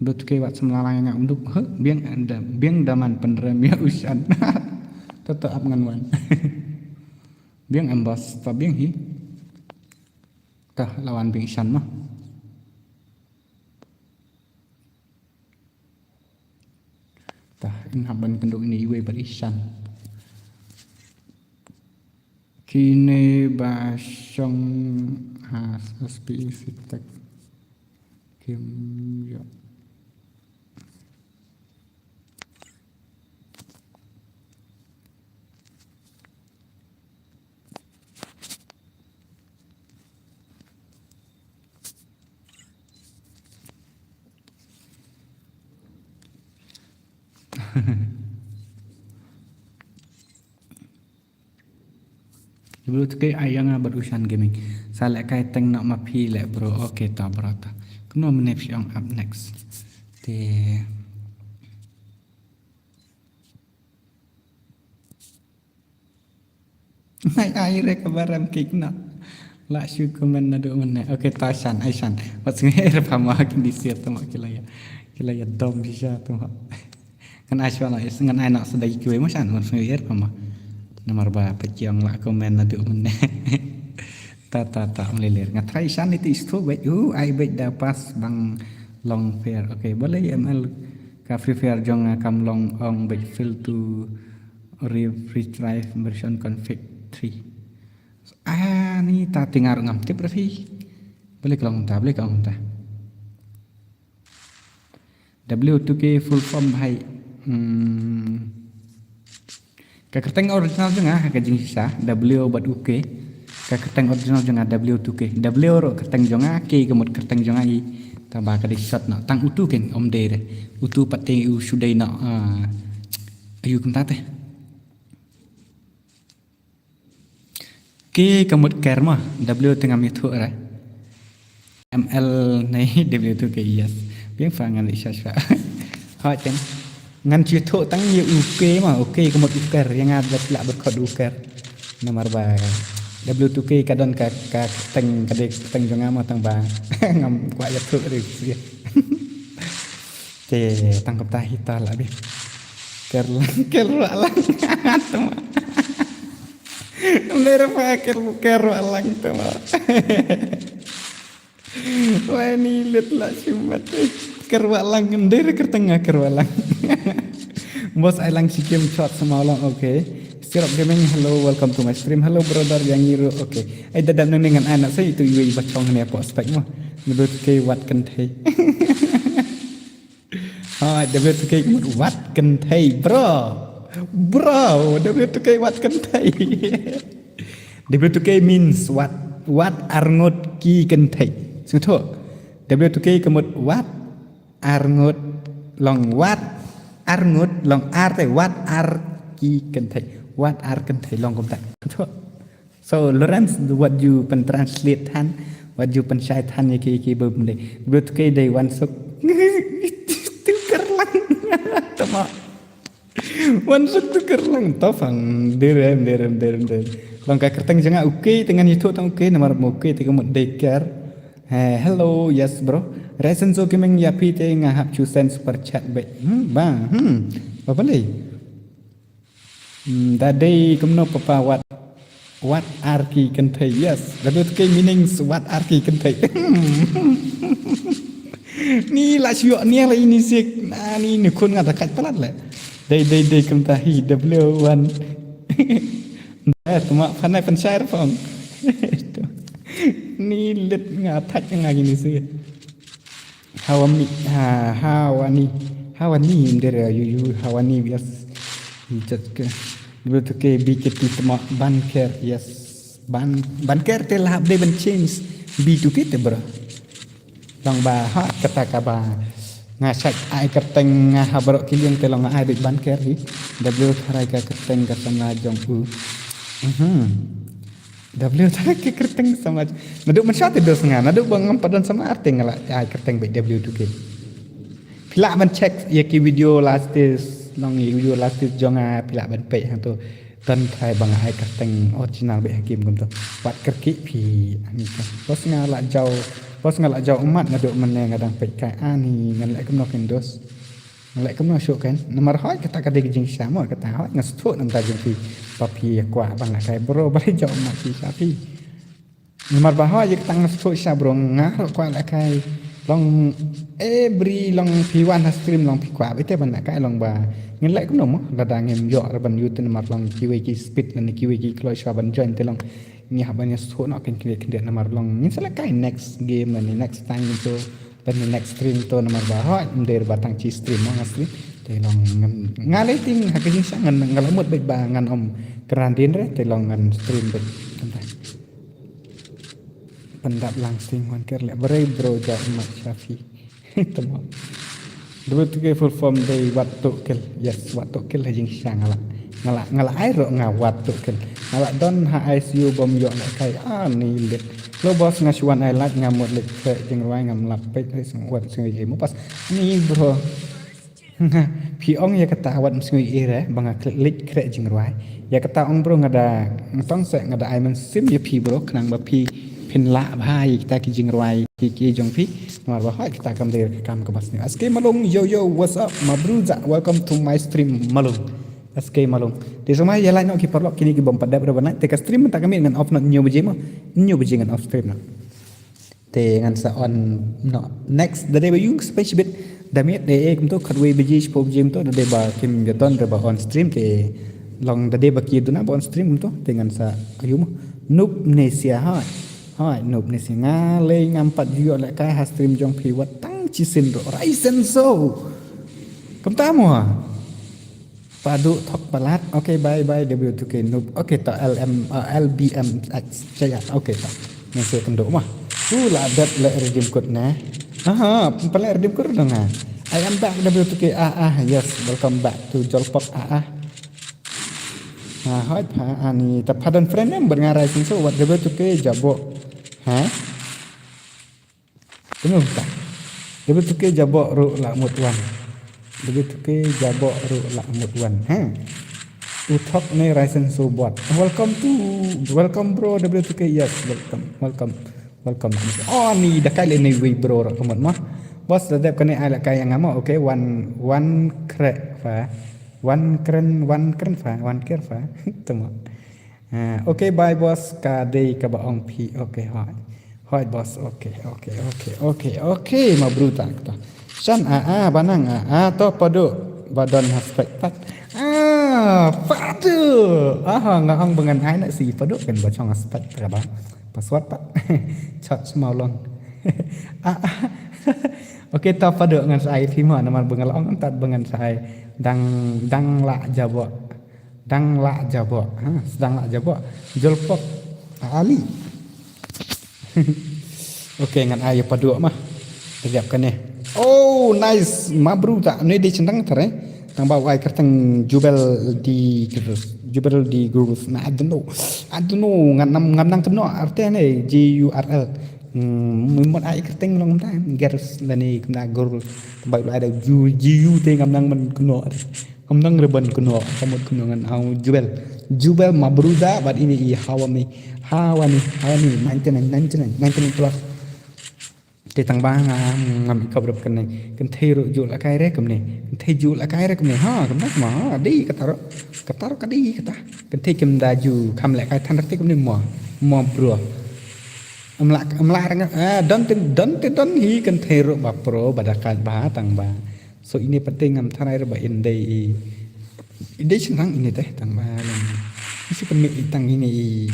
Dut ke wat semla lai nga unduk. Huh, biang da, biang da man pynrem ïa u Shan. Toto ap ngan wan. Biang em boss, ta biang hi. Ka lawan biang i Shan ma. Tah, in hap ban kynduh ine iwei bad i Shan. Kine ba shong ha S P C Tech. Kim yo. Bro, te ai ïa nga bad u Shan Gaming. Sa lehkai teng noh ma phi leh bro. Okay ta bro ta. No, mynne phi ong up next. Te. Nai ai re ka baram kik na. La shu comment naduh mynne. Okay, ta shan, ai shan. Wat sngi re pa ma ki di siat tu ma ki la ïa. Ki la ïa dom bi sha tu ma. Ngan ai shuwa noh, ngan ai noh sa da kiwei mo shan, ngan sngewthuh ïa ma. Namar ba peit ki ong la comment naduh mynne. Ta, ta, ta, ym lei lei. Nga try shan ïa tu istu beit, u, ai beit da pass bang long fair. Okay, balei M L ka Free Fire jong nga kam long ong beit, fail to re-, retrieve version config three. Ah, ni ta tingar ngam tip ra phi. Balei ka long ta, balei ka ong ta. W two K full form bhai. Hmm. Ka kyrteng original jong nga ha ka jingshisha W bad U K. Ka kyrteng original jong nga W two K. W ruh kyrteng jong nga, K ka mut kyrteng jong nga i. Tangba ka dei short noh. Tang utu ken ym dei re. Utu pat te u shu dei noh, ah, aïu kumta te. K ka mut ker ma, W te ngam ïathuh re. M L nei W two K, yes. Biang fa ngan leh sha sha. Ha chen. Ngan shu ïathuh tang ïa U K ma, U K ka mut u ker, ïa nga da phi lah bad khot u ker. Namar ba W two K ka don ka, ka kyrteng, ka dei kyrteng jong nga ma, tangba ngam kwah ïathuh re. Te tang kumta hi ta lah beit. Ker lang, ker ruh lang. Tama. Ym dei re pa, ker, ker ruh lang tama. Wai ni lit lah shimet. Ker ruh lang, ym dei re kyrteng nga, ker ruh lang. Boss ai lang shi game shot sama long, okay. Sirok Gaming, hello, welcome to my stream. Hello brother, ïa ngi ruh, okay. Ai da dap nang ngan ai na sa itu iwei ba chong ne pok spek mo. Ngi ba tu kei wat kynthei. Ha, W two K ka mut wat kynthei, bro. Bro, W two K wat kynthei. W two K means wat, wat arngut ki kynthei. Sngewthuh. W two K ka mut wat arngut long wat arngut long ar te, wat ar ki kynthei. Wat ar kynthei long kumta. Sngewthuh. So, Lawrence, wat ju pyntranslate than, wat ju pynshai than ïa ki, ïa ki ba ym dei. W two K dei wan suk. Tu ker lang. Tama. Wan suk tu ker lang. To pang. Direm, direm, direm, direm. Long ka kyrteng jong nga U K, te ngan ïathuh tang U K, namar U K te ka mut dei ker. Eh, hello, yes, bro. Resenzo Gaming, ïa phi te nga hap shu send super chat beit. Hmm, ba, hmm. Ba balei? Hmm, da dei kumno papa, wat, wat ar ki kynthei. Yes, W two K meanings wat ar ki kynthei. Ni la shu ïoh ni la ini sik. Na ni ni khun nga da kat palat le. Dei, dei, dei kumta hi W one. Da tuma phanai pynshai pong. Ni lit nga thak nga ini sik. Hawani, ha, Hawani, Hawani, ym dei re, yu, yu, Hawani, yes. Yu chat ke. W two K, B K T, tama, Banker, yes. Ban, Banker te lah dei ban change. B two K te, bro. Long ba, ha, kata ka ba. Nga shait ai kyrteng nga ha baroh ki liang te long ai beit Banker hi. W tharai ka kyrteng ka samla jong u. Mhm. W tharai ka kyrteng samla. Naduh mynshuwa te dos nga, naduh ba ngam pat don samla ar te nga la ai kyrteng beit W two K. Phi lah ban check ïa ki video last days, long ïa ki video last days jong nga, phi lah ban peit hangto. Don tharai ba nga ai kyrteng original beit ha game kumto. Wat kyrkieh phi ani ka. Bos nga la jaw, bos nga la jaw ummat naduh mynne nga dang peit kai ani ngan leh kumno ken dos. Ngan leh kumno shuh ken. Namar hoi kata ka dei ka jingshisha mo kata hoi nga sngewthuh namar jong phi. Ba phi ïa kwah ban leh kai bro ba leh jong ma phi sha phi. Namar ba hoi ïa kata nga sngewthuh sha bro nga ruh kwah leh kai. Long every long phi wan ha stream long phi kwah ba ite ban leh kai long ba. Ngin leh kumno mo lada ngim ïoh ra ban ïoh te namar long kiwei ki speed lane kiwei ki kloi shuwa ban join te long. Ngi hap ban ïa sngewthuh noh ken khyndiat khyndiat namar long ngin sa leh kai next game lane next time ngin sa Lane next stream to namar ba hoi ym dei ba tang chi stream mo nga stream. Te long ngan nga lei ting ha ka jingshisha ngan nga la mut beit ba ngan ym kyrdan dien re te long ngan stream beit. Kumta. Pyndap lang sting wan ker leh brei bro ja mat shafi. Tama. W two K full form dei wat to kill. Yes, wat to kill ha jingshisha nga la. Nga la, nga la ai ruh nga wad tu ken. Nga la don ha I C U bym ïoh lehkai ani lit. Lo boss nga shu wan ai like nga mut leit khreh jingrwai ngam lap peit ri sngewbha sngewbha mo pas. Ani bro. Phi ong ïa kata wat sngewbha re ba nga khreh leit khreh jingrwai. Ïa kata ong bro nga da nga tong se nga da ai mynsiem ïa phi bro khnang ba phi phin lah bha ïa kita ki jingrwai ki ki jong phi. Namar ba hoi kita kam dei ka kam kaba sniew. S K Malung, yo yo, what's up? Mabru ja, welcome to my stream Malung. S K Malung. Te sngewbha ïa like noh ki paralok kine ki bym pat dep re ban like. Te ka stream mynta ka miet ngan off noh hynñiew baje mo. Hynñiew baje ngan off stream noh. Te ngan sa on noh next da dei ba ïung space bit. Da miet da eh kumto khatwei baje shiphew baje kumto da dei ba kim ïa don re ba on stream te long da dei ba ki duna ba on stream kumto te ngan sa ïa mo. Noob Nesia hoi. Hoi Noob Nesia nga lei ngam pat ju ïoh lehkai ha stream jong phi wat tang shisien ruh. Raisenso. Kumta mo ha. Padu thok palat. Okay, bye bye W two K Noob. Okay, to L M, uh, L B M X. Chaya. Okay, to. Nang se kendo mah. Tu la dep le redeem code ne. Aha, pale redeem code dong ha. I am back W two K. Ah, ah, yes. Welcome back to Jolpok. Ah, ah. Ah, hoi pa ani ta pardon friend em berngarai sinso wat W two K jabo. Ha? Tengok tak. W two K jabo ru la mut wan. W two K jabo ru la mut wan. Ha. Uthok ne raisen so bot. Welcome to, welcome bro W two K. Yes, welcome. Welcome. Welcome. Oh ni da kai le ne wi bro ru mut mah. Boss da dep kane ai la kai yang ama. Okay, one one kre fa. One kren one kren fa. One kre fa. Tengok. Ah, okay, bye boss. Ka dei kaba ong phi. Okay, hoi. Hoi boss. Okay, okay, okay, okay, okay. Ma bruta kata. Shan a a banang a a to padu ba don haspek pat. Ah, padu. Aha, nga ong ba ngan ai na si padu kan ba chong haspek ta ba. Password pat. Chat smau long. Ah, ah. Okay, to padu ngan sa ai phi ma namar ba nga la ong tat ba ngan sa ai dang dang la jabo. Dang la jabo. Ha, sdang la jabo. Jolpok. Ali. Okay, ngan ai padu mah. Terjap kane. Oh, nice. Ma bruta. Ni di centang tare. Tang ba ai kerteng Jubel di Gurus. Jubel di Gurus. Na, I don't know. I don't know. Ngam ngam nang kemno arte ne G U R L. Hmm, mimot ai kerteng long ta. Gers lani kena Gurus. Tang ba ai da G U te ngam nang men kemno. Ngam nang re ban keno, ka mut keno ngan au Jubel. Jubel ma bruda bad ini i Hawami. Hawani, Hawani, ninety-nine, ninety-nine, ninety-nine plus. Te tang ba nga ngam i kop rup kene. Kynthei ruh ju la kai re kumne. Kynthei ju la kai re kumne. Ha, kumne ma, ha, di kata ruh. Kata ruh ka di kata. Kynthei kim da ju kham le kai than rete kumne mo. Mo bro. Amla amla rang, ah, don te don te don hi kynthei ruh ba pro ba da kai ba tang ba. So ine pat te ngam tharai re ba in dei i. I dei shnang ine te tang ba lang. Isi pynmih i tang ine i.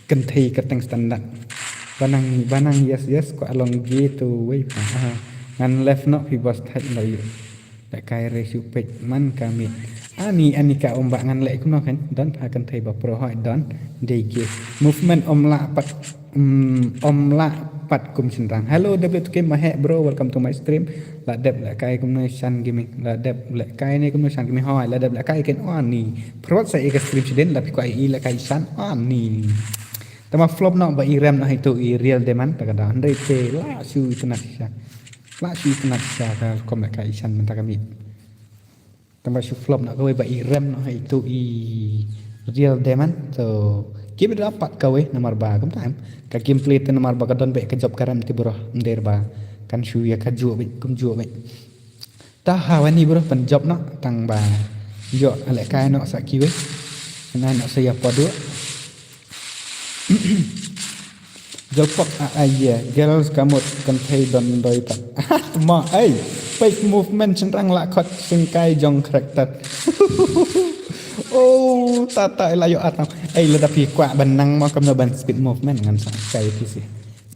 Kynthei kyrteng standard. Banang banang yes yes ko along ge to wei pa. Aha. Ngan left no phi boss thait lo yu. Da kai re shu pek man ka mit. Ani ani ka um ba ngan leh kumno kan. Don ha kynthei ba pro hoi don. Dei ge. Movement um la pat. Hmm, om la pat kum shynrang. Hello W two K Mahek bro, welcome to my stream. La dep la kai kumno Shan Gaming. La dep la kai ne kumno Shan Gaming. Hoi, la dep la kai ken ani. Pyrot sa ika stream shidin la phi kwah i la kai Shan ani. Tama flop no ba i rem no hai tu i real demand ta ka da. Hynrei te la shu tena sha. La shu tena sha ka kom la kai Shan mynta ka mit. Tang ba shu flop na kawei ba i rem na itu i real diamond. So keep it up pat kawei namar ba kumta em. Ka gameplay te namar ba ka don be ka jop ka rem te bro. Nder ba kan shu ya ka juh be kum juh be. Ta ha wani bro pen jop na tang ba yo ale kai no sa kiwei. Na no sa ya podu. Jopok a ai ye, girls kamut kynthei don doi pat. Tma ai, fake movement shynrang la khot singkai jong character. Oh, tata la yo atang. Ai lada phi kwah ban nang mo kam ban speed movement ngan sa kai phi si.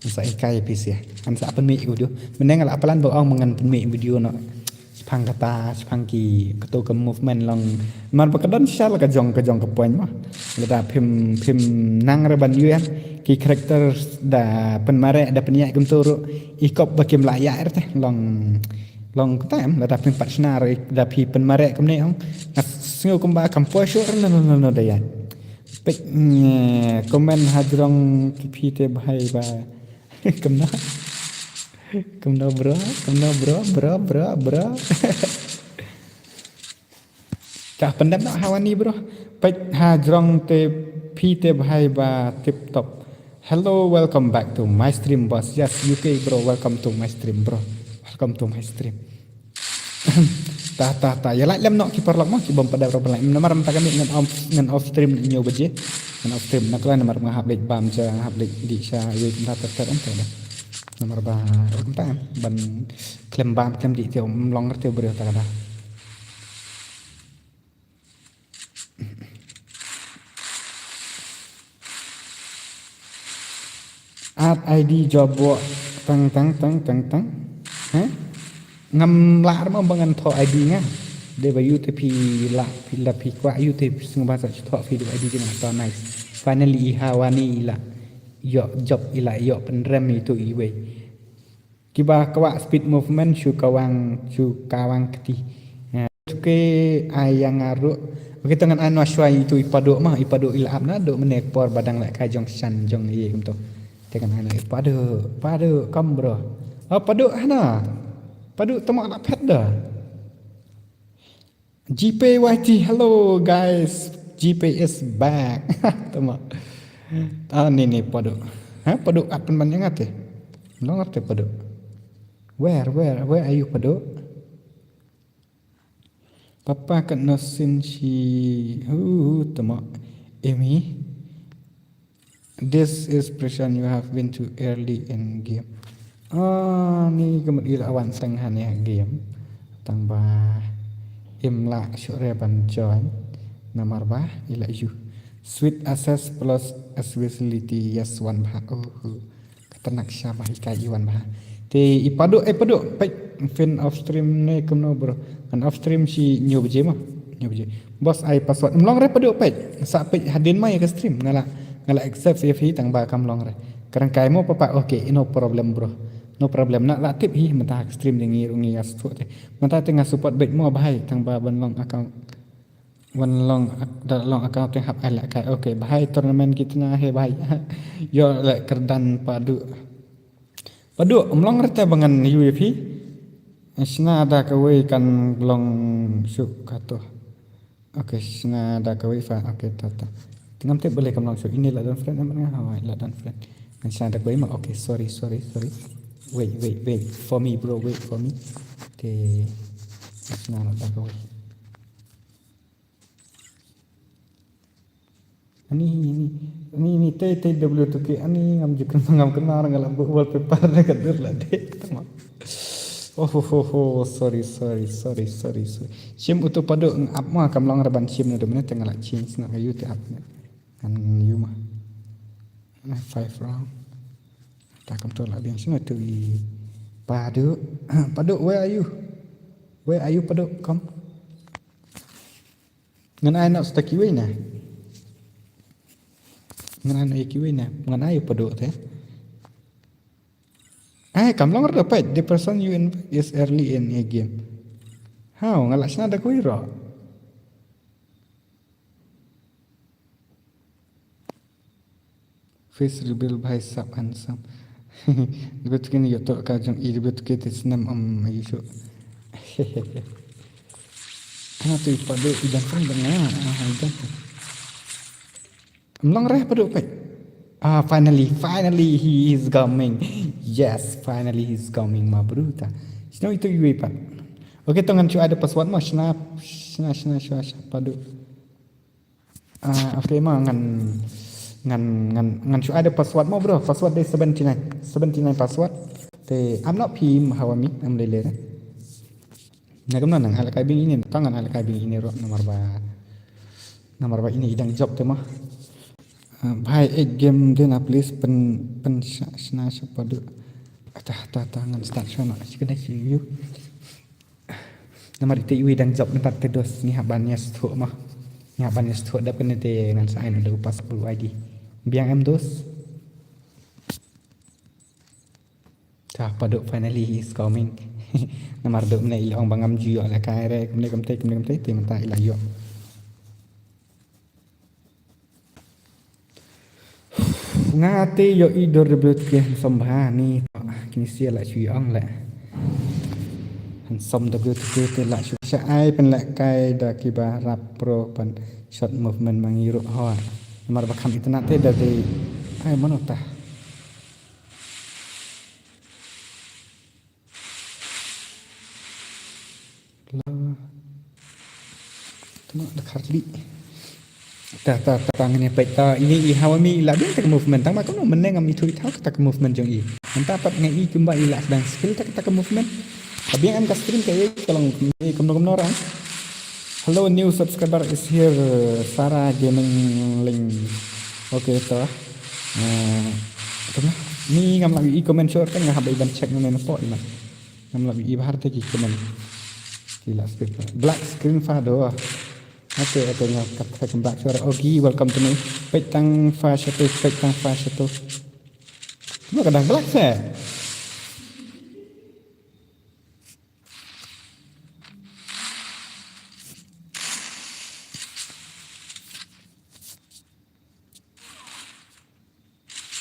Ngan sa kai phi si. Ngan sa pynmih video. Mynne nga la plan ba ong ngan pynmih video no. Shipang kata, shipang ki, kato ka movement long. Mar ba ka don sha la ka jong, ka jong ka point mo. Lada phim, phim nang re ban yu em. Ki character da pynmareh, da pynïaid kumto ruh. I kop ba kim la ïaid re te. Long, long kata em. Lada phim pat shna re, da phi pynmareh kumne ong. Nga Sngew kumba kam poi shuh, no, no, no, no, da ïa. Peit, mm, comment hajrong ki phi te bhai ba. Kumno? Kumno bro? Kumno bro? Bro, bro, bro. Ka pyndep noh Hawani bro. Peit hajrong te phi te bhai ba tip top. Hello, welcome back to my stream, boss. Yes, U K bro, welcome to my stream, bro. Welcome to my stream. Ta, ta, ta. Ïa like lem noh ki paralok mo, ki bym pat dep ruh ban like. Namar mynta ka miet ngan off, ngan off stream hynñiew baje. Ngan off stream na kala namar nga hap leit bam sha, hap leit dih sha iwei kumta ter ter em te da. Namar ba kumta em ban khlem bam khlem dih te ym long te u briew ta ka da. Add I D job wo tang tang tang tang tang. He? Ngam lah ruh mo ba ngan thoh I D nga. Dei ba ïoh te phi lah, phi lah phi kwah ïoh te phi sngewbha sa thoh phi dei I D jong nga. To nice. Finally i Hawani i la ïoh job, i la ïoh pynrem ïa itu iwei. Kiba kwah speed movement shu kawang, shu kawang kti. Ha. Tuke ai ïa nga ruh. Okay, to ngan ai noh shuwa ïa itu i Paduh mo, i Paduh i la ap na duh mynne por ba dang lehkai jong shan jong ïa kumto. Te ngan ai noh i Paduh, Paduh, come bro. Oh, Paduh hana. Paduh tama la phet da. G P Y T, hello guys. G P is back. Tama. Ah, ni, ni Paduh. Ha, Paduh ap pynban ïa nga te. Long ap te Paduh. Where, where, where are you, Paduh? Papa kat no sin shi. Hu, tama. Emi. This is Prashant, you have been too early in game. Ah, ni ka mut i la wan teng ha ne game. Tang ba im lah shuh re ban join. Namar ba i la yu. Sweet access plus accessibility, yes, wan bha. Oh, oh. Ka tang sha ba hikai i wan bha. Te i Paduh, eh, Paduh, peit, fin off stream ne kumno bro. Ngan off stream shi hynñiew baje mo. Hynñiew baje. Boss ai password. Ym long re Paduh peit. Sa peit hadien ma ïa ka stream. Nga la, nga la accept ïa phi tang ba kam long re. Ka rangkai mo papa. Okay, no problem bro. No problem, na la tip hi mynta ka stream jong ngi ruh ngi ïa sdang te. Mynta te nga support beit mo bhai tang ba ban long account. Ban long ac-, da long account te hap ai lehkai. Okay, bhai tournament kitna hai bhai. Ïoh leh kyrdan Paduh. Paduh, ym long re te ba ngan ïoh ïa phi. Shna da kawei kan long shuh kato. Okay, shna da kawei fa. Okay, ta, ta. Te ngam tip balei kam long shuh. Ine la don friend em nga. Hawai la don friend. Ngan shna da kawei ma. Okay, sorry, sorry, sorry. Wait, wait, wait. For me, bro, wait for me. Te shna da kawei. Ani, ani, ani, ani, te, te W two K, ani, ngam ju kynmaw, ngam kynmaw, nga la buh wallpaper na ka dur la dei, tama. Oh, ho, ho, ho, sorry, sorry, sorry, sorry, sorry. Shim utu Paduh, ng ap ma, kam long re ban shim na du minit, nga la change na ka yu te ap na. Ngan yu ma. Na five round. Ta kam to la biang shim utu i Paduh. Paduh, where are you? Where are you, Paduh? Come. Ngan ai noh shuwa kiwei na. Ngan ai noh ïa kiwei na. Ngan ai ïa Paduh te. Ai, kam long re peit. The person you invite is early in a game. Haw, nga la shna da kawei ruh. Face reveal bhai sap handsome. Debut kin ïoh to ka jong i debut ke te snem am ayu shu. Hana tu i Paduh i dan friend dang ah i dan. Ym long re Paduh peit. Ah, finally, finally he is coming. Yes, finally he is coming, ma bruta. Snow itu iwei pat. Okay, to ngan shu ai da password mo, shna, shna, shna, shna, shna, Paduh. Ah, okay ma, ngan, ngan, ngan, ngan shu ai da password mo bro, password dei seventy nine, seventy nine password. Te, am not phi ma hawa mi, am lele re. Na kumno nang ai lehkai biang ine, tang ngan ai lehkai biang ine ruh, namar ba, namar ba ine i dang jop te ma. Ah, bhai, ek game de na please, pyn, pyn sha, shna sha Paduh. Ata, ata, ata, ngan start sha na, shi kena shi yu. Namar ite iwei dang jop mynta te dos, ngi hap ban ïa sngewthuh ma. Ngi hap ban ïa sngewthuh dap kane te ngan sa ai noh da u password u I D. Biang em dos. Ta Paduh finally he is coming. Namar duh mynne i ong ba ngam ju ïoh lehkai re, kumne kumte, kumne kumte, te mynta i la ïoh. Nga te ïohi dur W T K handsome bha ni. Kine sha la shu ong le. Handsome W T K te la shu sha ai pynlehkai da kiba rap pro pan short movement ma ngi ruh ho. Namar ba kham itynnad te da dei ai mano ta. La. Tama da kharli. Ta ta ta ta ngin ïa peit ta ini i hawa mi la biang ta ka movement tang ba kumno mynne ngam ithuh ithaw ta ka movement jong i. Mynta pat nga i kumba i la sdang skill ta ta ka movement. Ka biang em ka stream ka i ka long i kumno kumno ra. Hello new subscriber is here Sarah Gaming Link. Okay ta. Eh, tama ni ngam la i comment short kan nga hap ban check ngam ne po i man. Ngam la i bha te ki comment. Ki la skip. Black screen fa do. Okay, okay, nga kat kat black suara. Ogi, welcome to me. Peit tang fa shatu, peit tang fa shatu. Lo ka dang black se.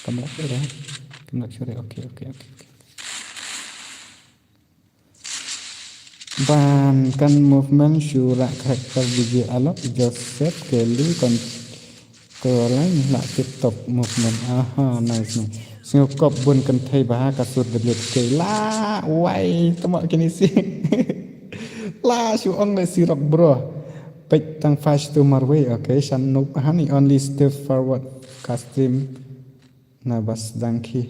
Kam lak sure. Kam lak sure. Okay, okay, okay, okay. Ban kan movement shu rah character D J Alok, Joseph, Kelly, kon ko lain la tip top movement. Aha, nice, nice. Sngewkop bun kynthei bha ka sur W T K la wai tama kini si. La shu ong le sirok bro. Peit tang fast to marway, okay, shan nuk hani only step forward ka stream. Na bas dang ki.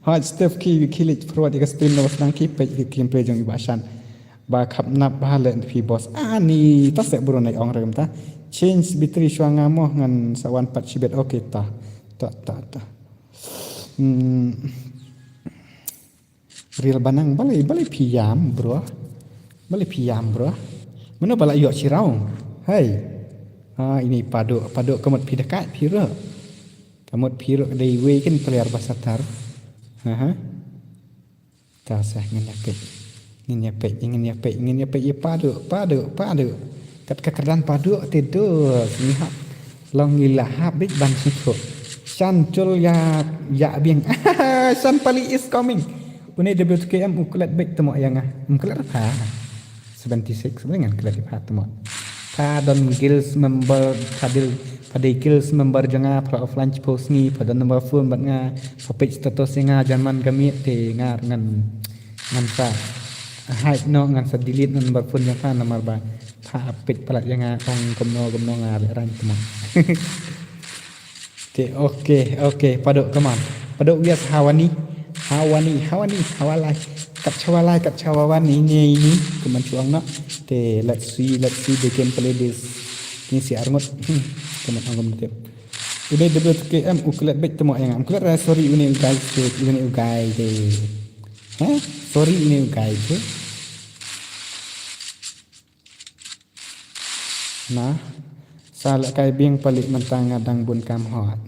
Hot step ki ki lik forward ka stream na bas dang ki peit ki gameplay jong i ba shan. Ba khap nap ba le phi boss. Ani ta se bro nai ong rem ta. Change battery shwa nga mo ngan sa wan pat shibet okay ta. Ta ta ta. Hmm. Real banang balei balei phi ïam bro. Balei phi ïam bro. Mano balei ïoh shirau. Hai. Ah ini padu padu kamut phi dekat phi ro. Kamut phi ro dei wei kan player basatar. Ha ha. Ta sah ngin ïa peit. Ngin ïa peit ngin ïa peit ngin ïa peit ïa padu padu padu. Kat ka kyrdan padu te do sini hap. Long ila hap bit ban sitho. Shan chul ïa ïa biang. Shan pali is coming. Une W T K M u klet bek temo ïa nga. Em klet apa? Seventy six boleh ngan klet apa temo. Pha don guilds member pha dil pha dei guilds member jong nga pha offline chipo sngi pha don number phone bad nga pha page status ïa nga janman kami te nga ngan ngan sa hide no ngan sa delete number phone jong pha namar ba pha page palat ïa nga ong kumno kumno nga le ran temo. Te okay okay pado come on pado wias hawani hawani hawani hawalai kat chawalai kat chawawani ni ni come on chuang no te let's see let's see the gameplay this ni si arngut hmm come on angum te udah W T K M uklet bek temo yang uklet ra sorry uni ugai te uni ugai te ha sorry uni ugai te Na sa lehkai biang palik mynta nga dang bun kam hot.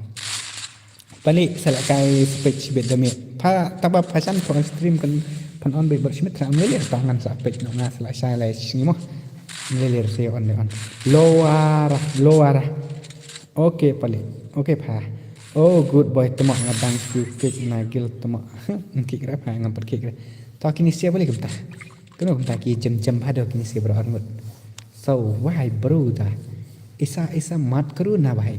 Palik sa lehkai spek shibit da miet. Pha taba pha shan pha on stream kan phan on bek bar shimit ra mlelir ta ngan sa pek no nga sa lehkai lai sngi mo. Mlelir se on de on. Lowara lowara. Okay palik. Okay pha. Oh good boy temo nga dang su kik na gil temo. Kik ra pha ngam pat kik ra. Ta kini sia palik kumta. Kano kumta ki jem jem bha do kini si bro arngut. So why bro da. Isa isa mat kru na bhai.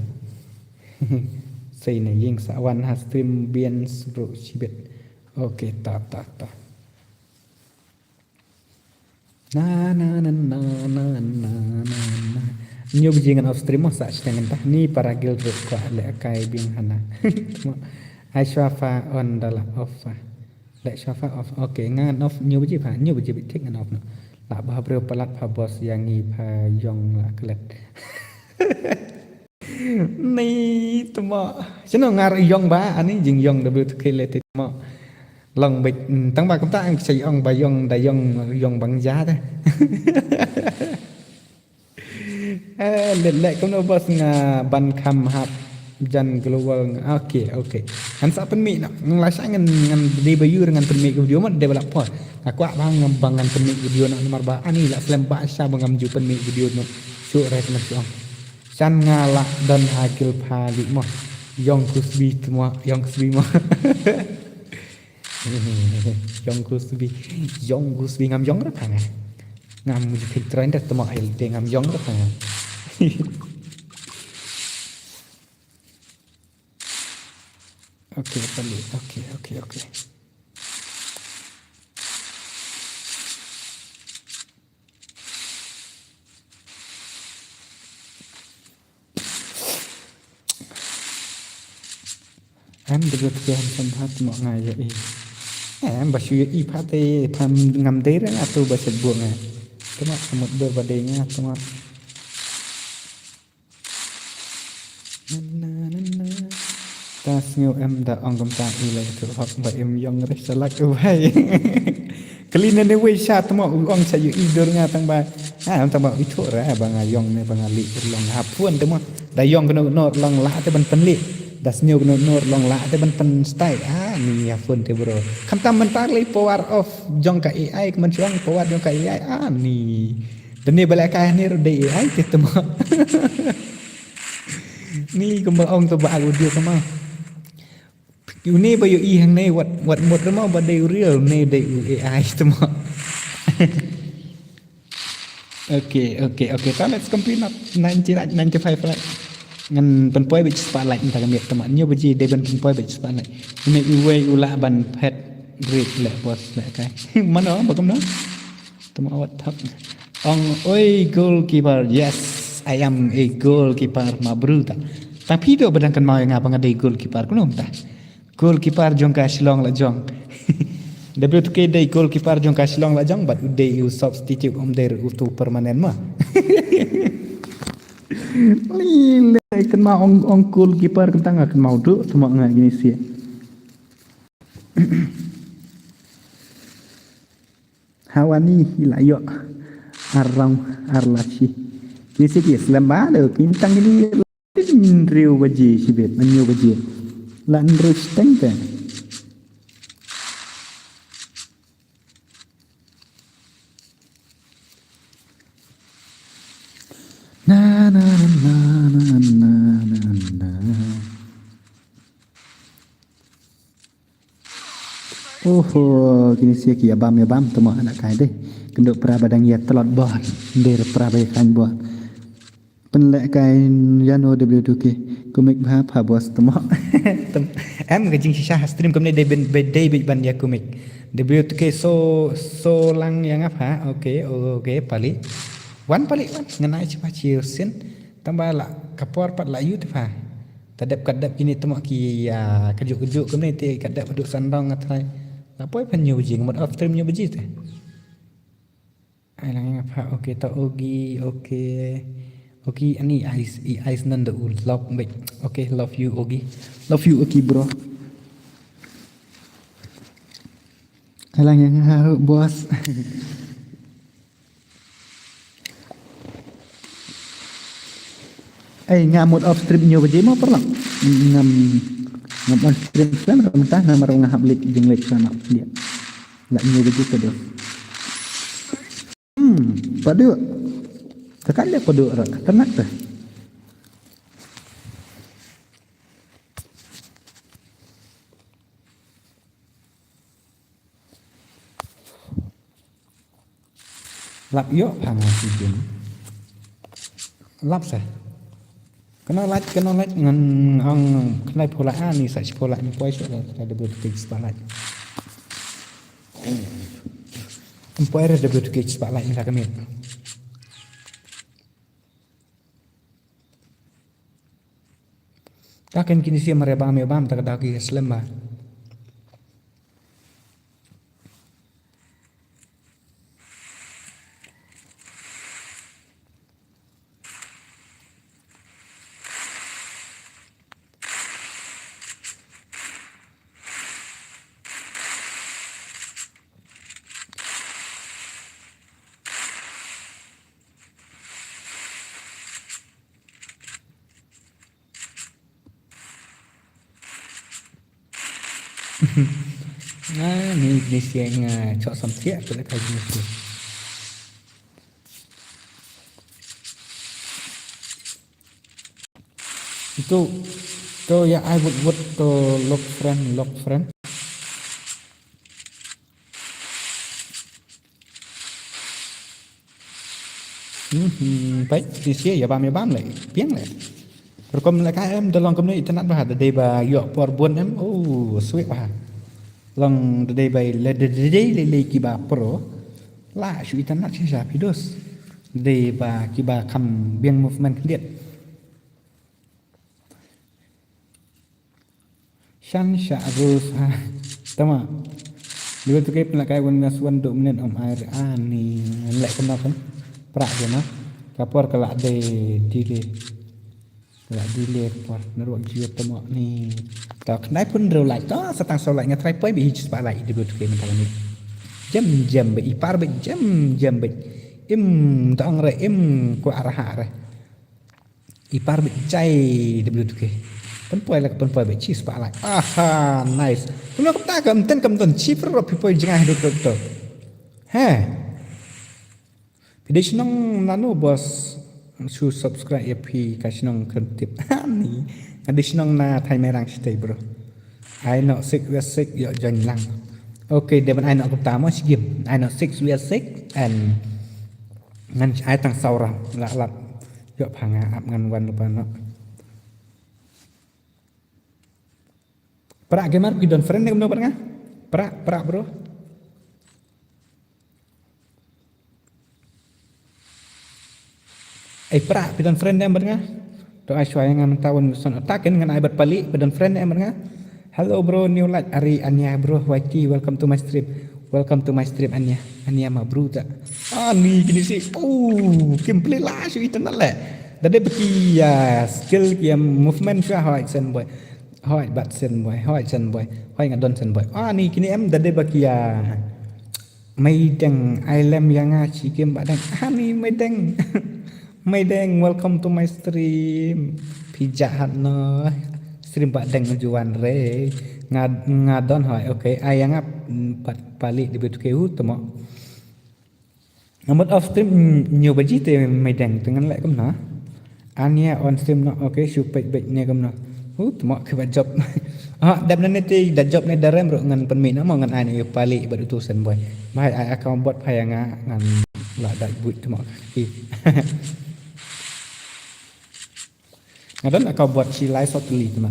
Sei na ying sa wan ha stream bian bro shibit. Okay ta ta ta. Na na na na na na na na. Nyu biji ngan off stream mo sa shteng ta ni para gil ru kwa le kai biang hana. Ai shwa fa on dala off fa. Leh shafa off. Okay, ngan off nyu baje pha, nyu baje bit thik ngan off no. La ba breu palat pha boss yang ngi pha yong la klet. Ni tuma. Sino ngar yong ba ani jing yong da breu thik le tuma. Long bit tang ba kumta ang sai ong ba yong da yong yong bang ja da. Eh, let let kumno bos nga ban kham hap jan global nga. Okay, okay. Ngan sa pynmih no. Ngan la sha ngan ngan dei ba yu ngan pynmih ka video mot dei ba la por. Nga kwah ba ngam ba ngan pynmih video no namar ba ani la slem ba sha ba ngam ju pynmih video no. Shu ret na shu. Shan nga la don ha gil pha li mo. Yong Kusbi tma, Yong Kusbi ma. Yong Kusbi, Yong Kusbi ngam yong ra pha nga. Ngam ju thik tren da tma el te ngam yong ra pha nga. Okay, pali. Okay, okay, okay. Em, debut ke han san hat mo nga ya i. Em, ba shu ya i pha te pha ngam dei re nga tu ba shet bu nga. Tuma samut dur ba dei nga tuma. Na, na, na, na. Ta sngew em da ong kumta i lei tu hok ba im yong re shalak u bai. Kali ne ne wei sha tmo u ong sha yu i dur nga tang ba. Ha tang ba i tu re ba nga yong ne ba nga li long ha pun tmo. Da yong kno no long la te ban pen li. Da sngew kno no long la te ban pen stai. Ah ni ha pun te bro. Khamtam mentar lei power of jong ka A I kman chuang power jong ka A I. Ah ni. Dene ba lehkai hangne ruh dei A I te tma. Ni kumba ong to ba audio kama. Une ba yu i hangne wat wat mut rama ba dei real ne dei u A I tma. Okay, okay, okay. Ta let's complete not ninety, ninety-five like. Ngan pynpoi bit spotlight nta ka miet tma. Nyo baji dei ban pynpoi bit spotlight. Une iwei u lah ban phet rit leh bos lehkai. Mano ba kumno? Tama wat thak. Ong oi goalkeeper. Yes, I am a goalkeeper ma bru ta. Ta phi do ba dang kynmaw ïa nga ba nga dei goalkeeper kumno ta. Goalkeeper jong ka Shillong la jong. W two K dei goalkeeper jong ka Shillong la jong but u dei u substitute um dei u tu permanent ma. Lile kynmaw ong ong goalkeeper kynta nga kynmaw du tama nga gini sia. Hawani ila yo arang arlachi. Kini siki slem ba do kintang kini nriu baji sibit manyu baji. La nriu steng te. Na na na na na na na. Oho, kini sia ki ïa bam ïa bam tama anak kai deh. Kenduk pra badang ïa telot bor. Der pra ba ïa kan bor. Pynleh kai ïa no W two K. Kumik bha pha bos tama. Em ka jing shisha ha stream kumne dei bin dei bin ban ïa kumik. W two K so so lang ïa nga pha. Okay, okay, pali. Wan pali wan nganai chipa chiu sin. Tamba la kapor pat la yu te pha. Ta dep ka dep kini tama ki ïa ka juk juk kini te ka dep duk sandong nga trai. La poi phan nyu baji ngamut off stream nyu baji te. Ai lang nga pha okay ta ogi okay. Ogi ani ais i ais nan da u love bek. Okay love you ogi. Love you ogi bro. Ai lang nga ha boss. Ai nga mut off stream nyo baje mo parlok. Ngam ngam on stream slam ram ta na mar nga hap lek jeng lek sama dia. La nyo baje ka do. Hmm, padu. Takkan dia padu ra. Tenang ta. Lap ïoh pha nga si jin. Lap sa. Kena lait kena lait ngan ang kena pula ani sa si pula ni poi sa da da betul spotlight. Poi da betul spotlight ni la kami. Ta kan kini sia mare bam ya bam ta ka dak ya slem ba. Ah, ni ni siang ah, chok samsiak tu lah kaji ni. Itu To ïa ai wut wut to lock friend, lock friend. Hmm, peit, ni sia ïa bam ïa bam leh, piang leh. Rukom leh ka em da long kumne internet bha, da dei ba ïoh por bun em, oh, sweet bha. Long da dei ba leh da dei leh leh kiba pro. La shu internet shisha phi dos. Da dei ba kiba kham biang movement khyndiat. Shan sha Rose ha. Tama. Dua tu kep nak kai wan ngas wan dua minit om air ani. Lek kena kan. Prak je na. Kapor kelak de delay. Kelak delay kapor. Naruak jiwa tama ni. Tau kenai pun rau like. Tau satang sau like ngatrai poi bi hijis pak like dua tu kep mentang ni. Jam jam be ipar be jam jam be. Im tong re im ku arah re. Ipar bit jai W two K. Pynpoi la ka pynpoi bit chi spah lak. Aha, nice. Kumno kumta ka mten ka mten chi pro pi poi jngai do do do. He. Phi dei shnong nano boss, shu subscribe ïa phi ka shnong kren tip. Ani. Nga dei shnong na Thaimerang shatei bro. Ai nok sik wes sik ïoh join lang. Okay, dei ban ai nok kumta mo shi game. Ai nok sik wes sik and ngan ai tang saw ram lap lap. Ïoh pha nga ap ngan wan lypa noh. Prak gamer phi don friend ne kumno bad nga? Prak, prak bro. Ai prak phi don friend ne em bad nga? To ai shwa ïa nga mynta wan son attack ngan ai bad pali phi don friend ne em bad nga? Hello bro, new like ari Ania bro, Y T, welcome to my stream. Welcome to my stream Ania. Ania ma bro ta. Ani kini si. Oh, kim play la shu internet le. Da dei ba ki ïa skill ki ïa movement shu hoi sen boy. Hoi bat sen boy, hoi sen boy. Hoi nga don sen boy. Ani kini em da dei ba ki ïa. Meideng, ai lem ïa nga shi game ba deng. Ani Meideng. Meideng, welcome to my stream. Phi jah hat noh. Stream ba deng juan re. Nga, nga don hoi. Okay, ai ïa nga, mm, pat pali di betu ke hu temo. Nga mut off stream, mm, hynñiew baje te Meideng te ngan leh kumno. Ania on stream noh, okay, shu peit beit ne kumno. Hu temo ki ba job. Ah, dep na ne te da job ne da rem ruh ngan pynmih noh mo ngan ai ne ïa pali bad utu sen boy. Bhai ai account bot phai ïa nga ngan la da buit temo ki. Nga don account bot shi lai sot li temo.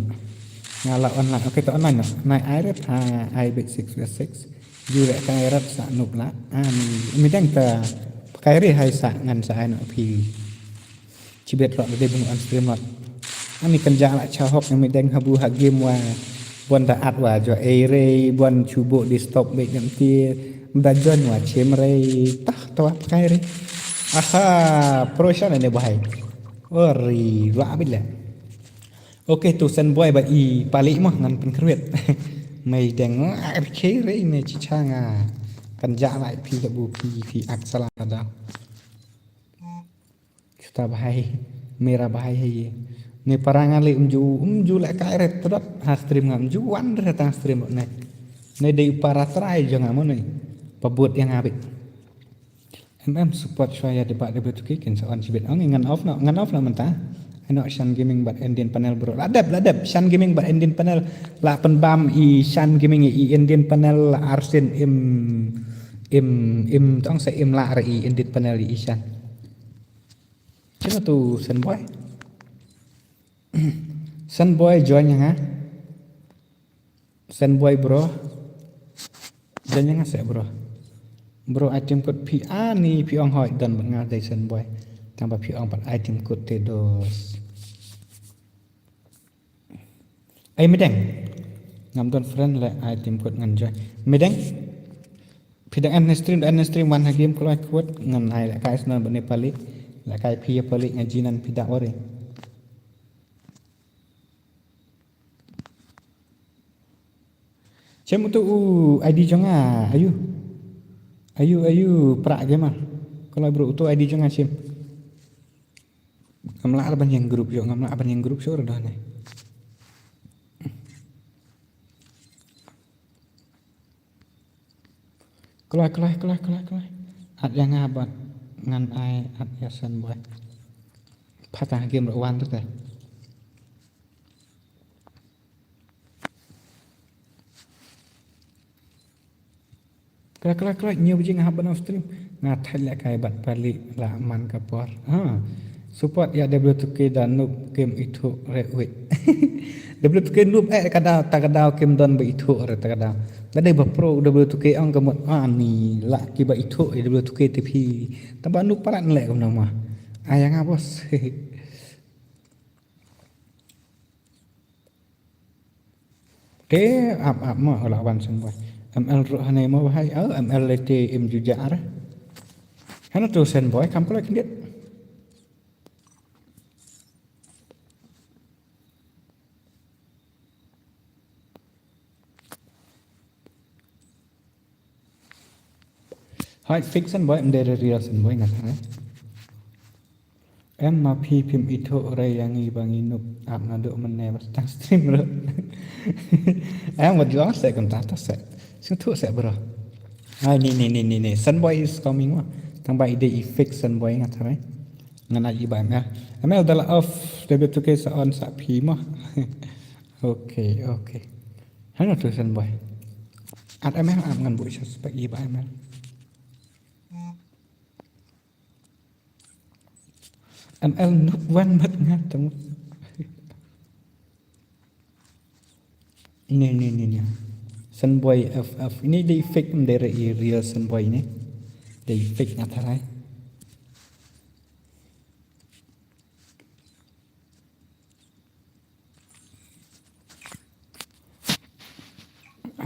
Nga la online, okay to online noh. Nai ai rep ha ai beit six wes six. Ju rep kai rep sa nup la. Ani Meideng ta kai re hai sa ngan sa ai noh phi. Chibet lok dei bung on stream lok. Ani kan ja la cha hok Meideng habu ha game wa. Bon da at wa jo ei rei bon chubo di stop beit ngam ti. Da jon wa chem rei tah to wa pakai rei. Aha, pro shan ne bahai. Ori wa bit le. Okay tu sen boy ba i pali mo ngan pynkhrwit. Meideng ar khe rei ne chicha nga. Kan ja la phi habu phi phi ak sala da. Chuta bahai, mera bahai hai ye. Ne para nga le um ju, um ju le kai ret tedot ha stream nga um ju wan re tang stream ne. Ne dei para trai jong nga mo ne. Pabut ïa nga bit. M M support shwa ïa deba deba tu ki kin sa on shibit. Ong ngan off no, ngan off no mynta. Ano Shan Gaming bad Indian Panel bro. La dep, la dep. Shan Gaming bad Indian Panel la pynbam i Shan Gaming i Indian Panel la arsin im im im tong sa im la re i Indian Panel i Shan. Sino tu Senboy? Senboy join ïa nga. Senboy bro. Join ïa nga seh bro. Bro ai team kot phi ani phi ong hoi don bad nga dei Senboy. Tang ba phi ong pat ai team kot te dos. Ai Meideng. Ngam don friend le ai team kot ngan join. Meideng. Phi dang end stream, end stream wan ha game kloi kot ngan ai le kai snan bad ne pali. Le kai phi ïa pali ngan jinan phi da ori. Chem utu u I D jong nga ayu. Ayu ayu pra gamer. Kloi bro utu I D jong nga chem. Ngam lah ban ïeng group shuh, ngam lah ban ïeng group shuh ruh ne. Kloi, kloi, kloi, kloi, kloi. At ïa nga bad ngan ai at ïa Senboy. Pata game ruh wan ruh te. Kla kla kla, hynñiew baje nga hap ban off stream. Nga thait lehkai bad pali la man ka por. Ha. Support ïa W two K da noob kim ithuh re wit. W two K noob eh ka daw, ta ka daw kim don ba ithuh re ta ka daw. Lada ba pro W two K ong ka mut ani la ki ba ithuh W two K te phi. Tang ba noob palat leh kumno ma. Ai ïa nga boss. Te ap ap mo la wan Senboi. M L ruh hangne mo bahai. Oh, M L te im ju ja ar. Hana tu Senboi kam kala kindit. Hai fix Senboi, em dei re real Senboi nga tharai. Em ma phi phim ithuh re ïa ngi ba ngi noob ap naduh mynne ba tang stream ruh. Em wat ju ong se kumta ta se. Sngewthuh se bro. Ai ni ni ni ni ni. Senboi is coming ma. Tang ba i dei i fix Senboi nga tharai. Ngan ai i ba M L. M L da la off W two K sa on sa phi ma. Okay, okay. Hana tu Senboi. At M L ap ngan buh suspect i ba M L. M L noob wan mat nga tang. Ni ni ni ni. Senboi F F. Ini dei fake, em dei re real Senboi ini. Dei fake nga tharai.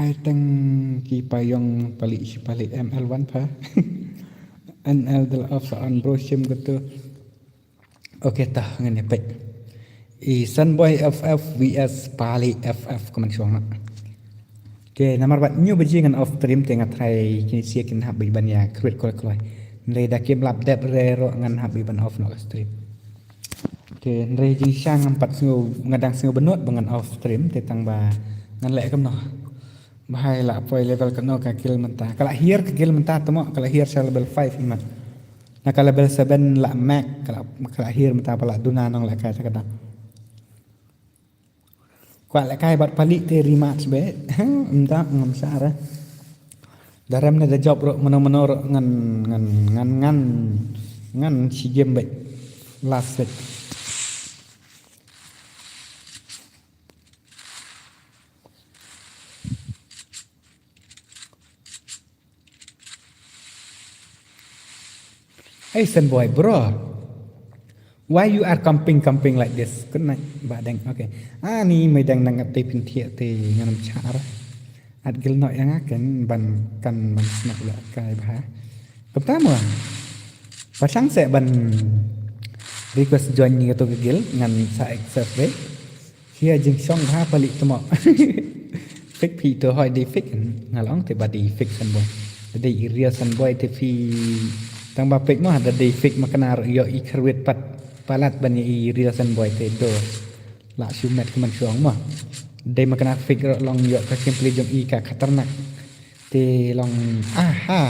Ai tang ki payong pali shi pali M L wan pha. N L del of sa on bro shim gitu. Okay tah ngan ïa peit. I Senboi F F V S pali F F kumne shong na. Okay, namar bad hynñiew baje ngan off stream te nga tharai kine shi kin hap ban ïa create kol kol. Hynrei da kim lap dep re ruh ngan hap ban off noh stream. Te hynrei jingshisha ngam pat sngew, nga dang sngew bynnud ba ngan off stream te tang ba ngan leh kumno. Bahai la poi level kumno ka guild mynta. Ka la hiar ka guild mynta te mo, ka la hiar sha level five imat. Na ka level seven la max, ka la, ka la hiar mynta ba la duna nong lehkai ta ka dang. Kwah lehkai bad pali te rematch be. Mynta ngam sah re. Da rem ne da jop ruh mano mano ruh ngan ngan ngan ngan ngan shi game be. Last set. Hey Senboi bro, why you are camping camping like this? Good night ba deng. Okay. Ani mai deng nang ap te pynthia te ngan ym char. At gil noh ïa nga kan ban kan ban snak ïa kai bha. Kumta mo. Patang se ban request join ni kato ka gil ngan sa accept be. Hia jingshong bha pali tmo. Fake phi to hoi dei fake nga long te ba dei fake Senboi. Dei i real Senboi te phi tang ba fake mo da dei fake ma kena ro ïoh i kyrwit pat palat ban i real Senboi te do. La shu met kumne shong mo. Dei ma kena fake ro long ïoh ka gameplay jong i ka khatarnak. Te long aha.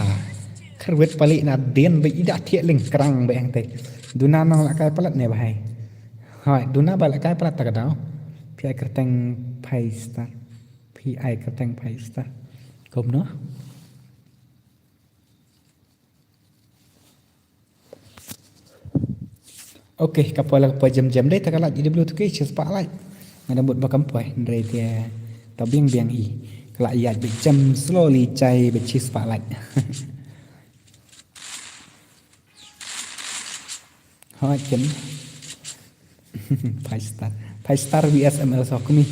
Kyrwit pali na dien ba i da thiah lyngkrang ba eng te. Duna nang lehkai palat ne bahai. Hoi, duna ba lehkai palat ta ka daw. Phi ai kyrteng five star. Phi ai kyrteng five star. Kumno? Okay, ka poi la ka poi jem jem dei ta ka lait i W two K shi spah lait. Nga da mut ba kam poi hynrei te ta biang biang i. Ka la ïaid ba jem slowly jai ba shi spah lait. Hoi ken. Five star. Five star V S M L Sokmi.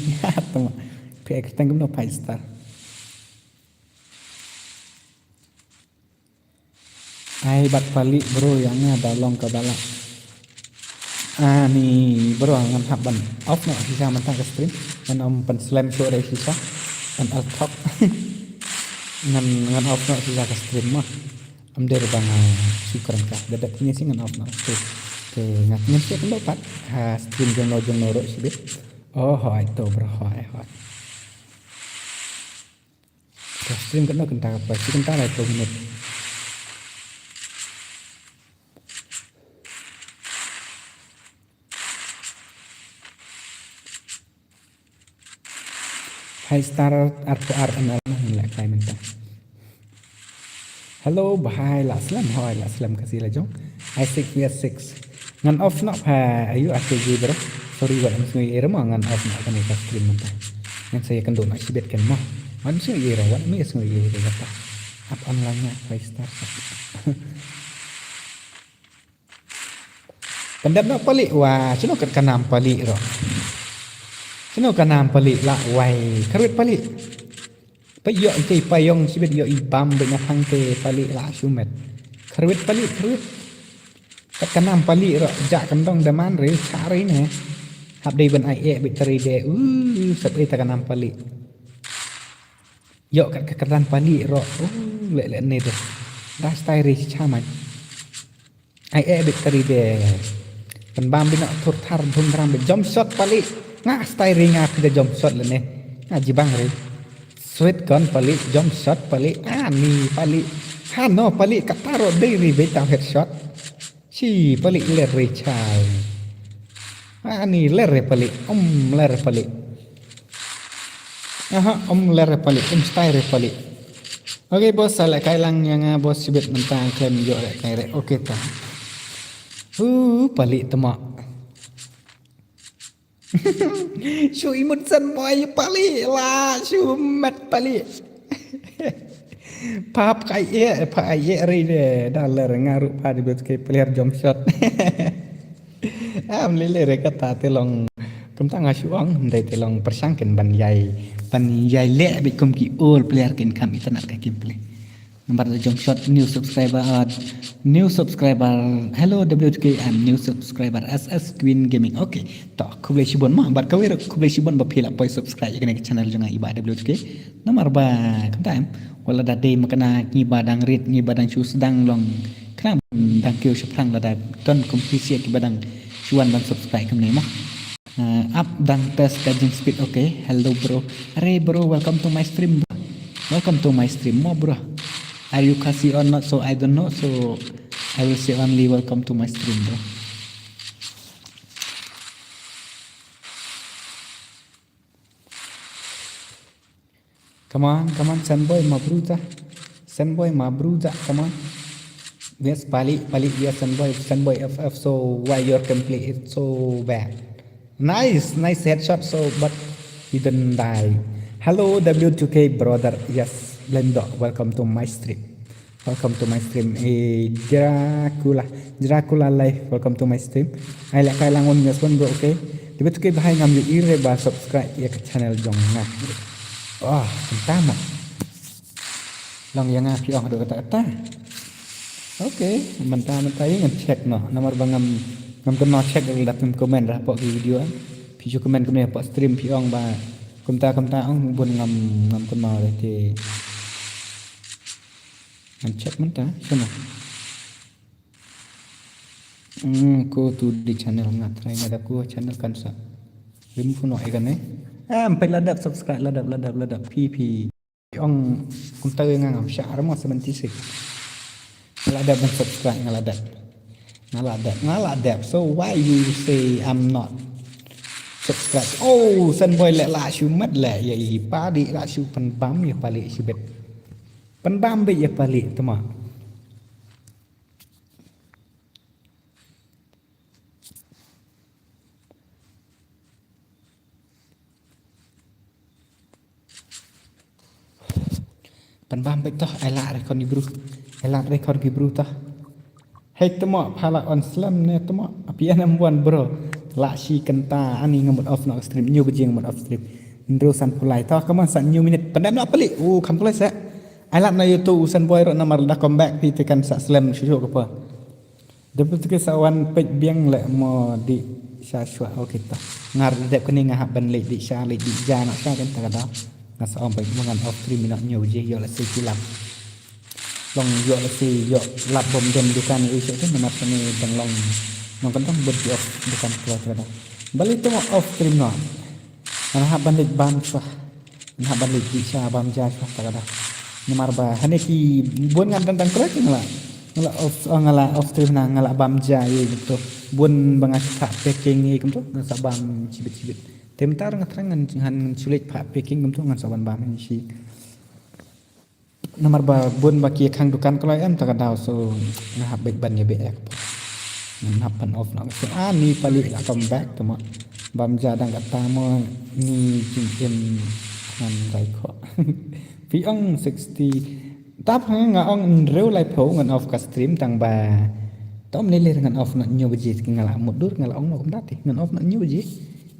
Tama. Phi ai kyrteng kumno five star. Ai bad pali bro ïa nga da long ka bala. Ani bro ngan hap ban off noh shisha mynta ka stream. Ngan ym pynslem shuh re shisha. Ngan al thok. Ngan ngan off noh shisha ka stream mo. Am der ba nga shu kren ka da dep kine shi ngan off noh. Te te ngan ngan shu kren pat ha stream jong no jong no ruh shibit. Oh hoi to bro hoi hoi. Ka stream katno kynta ka poi shi kynta lai phew minit. Five star arphew ar M L na ngin lehkai mynta. Hello, bhai, la slem, hoi, la slem ka sila jong. I six, we are six. Ngan off noh pha, ayu, ate ji bro. Sorry, wat em sngui ira mo, ngan off noh kane ka stream mynta. Ngan sa ïa kynduh noh shibit kan mo. Wat em sngui ira, wat em sngui ira kata. Up online nga, five star. Pyndep noh palik, wa, shano kat ka nam palik ro. Shano ka nam palik la, wai, kyrwit palik. Pa ïoh te pa ïong shibit ïoh i bam bad na phang te palik la shu met. Kyrwit palik kyrwit. Kat ka nam palik ro ja kyndong da man re cha re ne. Hap dei ban ai eh bad tari de. Uh, sat ei ta ka nam palik. Ïoh kat ka kyrdan palik ro. Uh, le le ne de. Da stai re cha mai. Ai eh bad tari de. Pynbam bino thur thar dhum dhram bad jump shot palik. Nga stai ri nga phi da jump shot lane. Nga jibang ri. Sweet kon palik jump shot palik. Ani palik. Hano palik kata ro dei ri bad tau headshot. Shi palik ler ri chai. Ani ler ri palik. Um ler palik. Aha, um ler palik, um stai re palik. Okay boss, sa leh kai lang ïa nga boss shibit mynta khlem ïoh leh kai re. Okay ta. Uh, palik tama. Shu imut san boy palik la, shu mat palik. Pap kai e, pa ai e re de, da ler nga ruh pa di bet kai player jump shot. Am lele re kata te long kumta nga shu ong, ym dei te long pyrshang kin ban ïai, ban ïai leh bad kum ki old player kin kham itynnad ka gameplay. Namar da jump shot new subscriber, uh, new subscriber. Hello W T K, I'm new subscriber S S Queen Gaming. Okay. To khublei shibun mo, bad kawei ruh khublei shibun ba phi la poi subscribe ïa kane ka channel jong nga i Bah W T K. Namar ba kumta em, wat la da dei ma kane ngi ba dang rit, ngi ba dang shu sdang long khnang dang kiew shaphrang lada don kum phi sha ki ba dang shu wan ban subscribe kumne mo. Uh, ap dang test ka jing speed, okay. Hello bro. Are bro, welcome to my stream bro. Welcome to my stream mo bro. Are you Khasi or not? So I don't know. So I will say only welcome to my stream bro. Come on, come on, Senboy, mabruza. Senboy, mabruza, come on. Yes, palik, palik, yes, Senboy, Senboy F F, so why your gameplay is so bad? Nice, nice headshot, so, but he didn't die. Hello, W two K brother, yes, Blendo, welcome to my stream. Welcome to my stream. Eh, Dracula. Dracula Live. Welcome to my stream. Ai la kai lang wan nyos wan bro, okay. Tiba tu ke bahai ngam yu ire ba subscribe ïa ka channel jong nga. Oh, entama. Long ïa nga phi ong do kata kata. Okay, mynta mynta ïa ngan check noh. Namar ba ngam ngam kena check lada phi comment ra pok ki video. Phi ju comment kumne pok stream phi ong ba kumta kumta ong bun ngam ngam kena te. Ngan check mynta, shano? Hmm, ko tu di channel nga try nga da ko channel kan sa. Remove no ai kan eh. Em, peit la dep subscribe, la dep, la dep, la dep. Pi, pi. Ong kumta nga ngam sha armo seventy six. Nga la dep ban subscribe, nga la dep. Nga la dep, nga la dep. So why you say I'm not subscribe? Oh, Senboy le la shu mat le ya i palik la shu pynbam ya palik shibit. Pynbam beit ïa palik tama. Pynbam beit toh, ai la record ni bru. Ai la record ni bru toh. Hei tama phala on slem ne tama. Api anam wan bro. La shi kynta ani ngamut off no stream. Nyu bajing ngamut off stream. Ndro san pulai. Toh kaman san nyu minute. Pyndam no palik. U kam pulai sa. Ai lap na YouTube u Senboy ro namar da comeback pi tekan sa slem shuh shuh kapa. Dep tu ke sa wan pek biang le mo di sha shwa. Okay ta. Ngar dep kene nga hap ban le di sha le di ja na sha kan ta kada. Nga sa ong pek mo ngan off stream ina nyu je yo le se kilap. Long yo le se yo lap bom dem dukan i sha kan namar kene dang long. Nong kan dang bot di off dukan klo kada. Balik tu mo off stream no. Ngan hap ban leit bam shuwa. Ngan hap ban leit sha bam ja shuwa ta kada. Namar ba hane ki bun ngan tang tang trek nga la. Nga la off, oh, nga la off stream na nga la bam ja ye gitu. Bun ba nga sa packing ye gitu. Nga sa bam chibit chibit. Tem tar nga trang ngan ngan sulit pa packing gitu ngan sa ban bam ni shi. Namar ba bun ba ki khang dukan kloi em ta ka daw, so nga hap beit ban ïa beh ïa ka por. Ngan hap ban off noh. So ani pali la come back tuma. Bam ja dang kata mo ni jingim ngan rai kho. Phi ong sixty. Tap ha nga ong hynriew laiphew ngan off ka stream tang ba. Tom lele ngan off noh hynñiew baje ki nga la mut dur nga la ong noh kumta te ngan off noh hynñiew baje.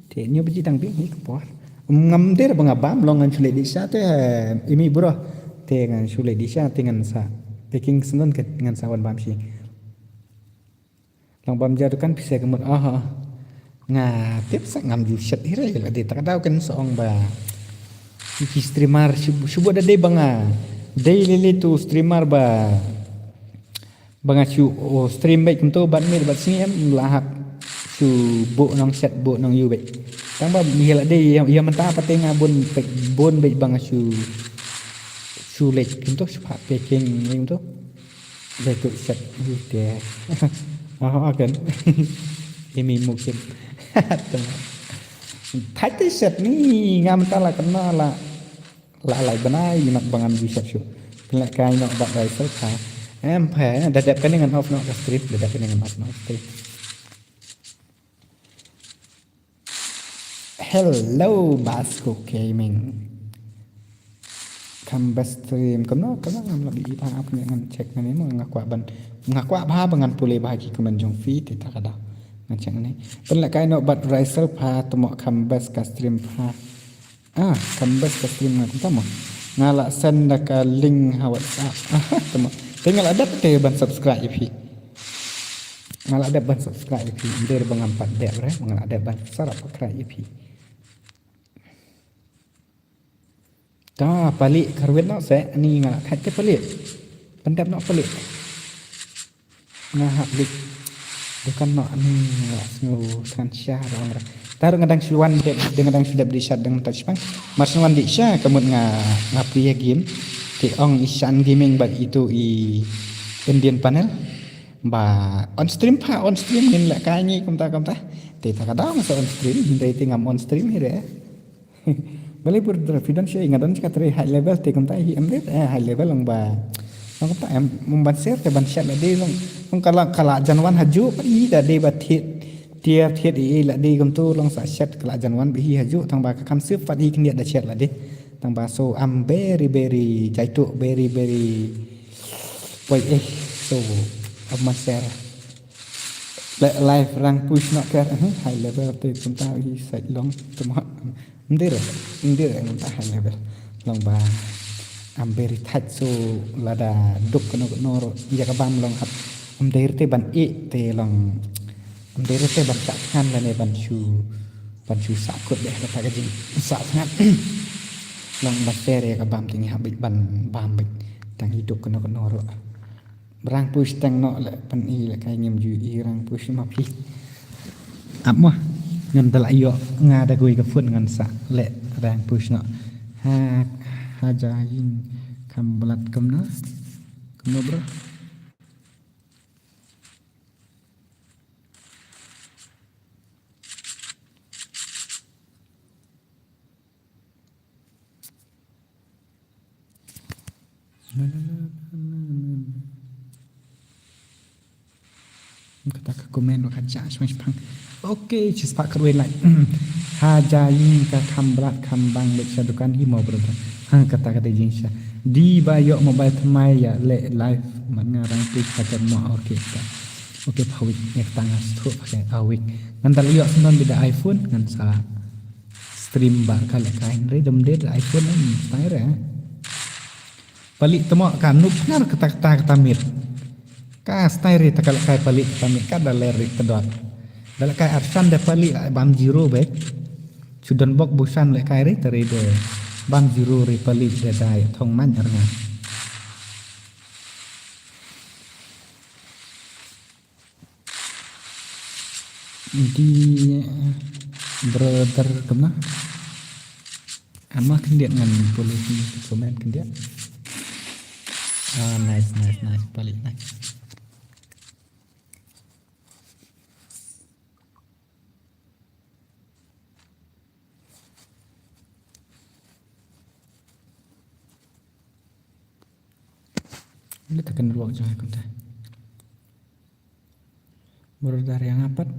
Te hynñiew baje dang biang hi ka por. Ngam dei ba nga bam long ngan shu leit dih sha te imi bro. Te ngan shu leit dih sha te ngan sa packing syndon ka ngan sa wan bam shi. Long bam ja dukan pisa ka mut ah. Nga tip sa ngam ju shet hi re la dei ta ka daw kan sa ong ba. Ki streamer shu shu da dei ba nga. Dei lili tu streamer ba. Ba nga shu stream beit kumto bad mir bad sngi em la hap shu buh nong shet buh nong yu beit. Tang ba ïa la dei ïa mynta pat te nga bun beit bun beit ba nga shu shu leit kumto shu pat packing kumto. Dei tu shet yu te. Ah kan. Imi mukim. Thait te shet ni nga mynta la kena la. La lai bnai ïa mat ba ngam ju shet shuh. Pynlehkai noh bad rai sel pha. Em pha da dep kane ngan off noh ka stream da dep kane ngan off noh ka stream. Hello Basco Gaming. Kam best stream kam no kam ngam la bi ita ap ne ngan check ne mo nga kwah ban nga kwah ba ba ngan pule ba ki comment jong phi te ta ka da ngan check ne. Pynlehkai noh bad rai sel pha temo kam best ka stream pha. Ah, kam best ka stream nga kumta mo. Nga la send da ka link ha WhatsApp. Ah, tama. Te nga la dep te ban subscribe ïa phi. Nga la dep ban subscribe ïa phi. Nder ba ngam pat dep re, nga la dep ban subscribe ïa phi. Ta pali karwit no se ni nga la khat te pali. Pandep no pali. Nga hap lik dukan noh ni nga sngew than sha rong ra. Taru nga dang shu wan dep deng nga dang shu dep di shat deng ta shpang. Mar shu wan di sha ka mut nga nga pria game. Te ong i shan gaming ba itu i Indian panel. Ba on stream pha on stream nin la ka ngi kumta kumta. Te ta ka dang sa on stream hindai te ngam on stream hi re. Balei pur dra phi don sha nga don ka tre high level te kumta hi em det eh high level long ba long kumta em mum ban ser te ban shet la de long long kala kala janwan haju pa i da de ba thiet tier thiet i la de kumtu long sa shet kala janwan ba hi haju tang ba ka kam sip pat hi kniat da shet la de tang ba so I'm very very jaitu very very poi eh so am man ser le live rang push no ker high level te kumta hi sait long tuma. Ndir ndir ngam ta high level long ba am beri thaj so lada duk kano kano ro ya ka bam long hap am der te ban e te long am der te ban chak khan lane ban shu ban shu sakut deh kata ka jing sa khan long ba ter ya ka bam te ngi hap ban bam bik tang i duk kano kano ro. Rang push tang no le pan i le kai ngim ju i rang push ma phi. Ap mo ngan da la yo nga da gui ka phone ngan sa le rang push no. Ha ha ja yin kam blat kam no. Kam no bro. Kata ka comment ka cha shmai shpang. Okay, chi spah khat wei lai. Ha ja yin ka kham blat kham bang bad sha dukan hi mo brother. Ha kata ka dei jing sha. Di ba yo mobile thymmai ya le live man nga rang tu ka mo okay ta. Okay pha wik nek tang as tu okay a wik. Ngan dal yo sendon bida iPhone ngan sa stream ba ka le kain re dum de iPhone ni stai re. Palik temo ka nup ngar kata kata kata mit. Ka stai re ta ka le kai palik kata mit ka da le rik tedot. Da le kai arsan de palik bam zero bet. Sudan bok busan le kai re teri de bam zero re palik de dai thong man arnga. Di brother kemna? Ama khyndiat ngan pule hi comment khyndiat. Ah, nice, nice, nice. Palik, nice. Leh ta ka network jong nga kumta. Bro, da ïa nga pat.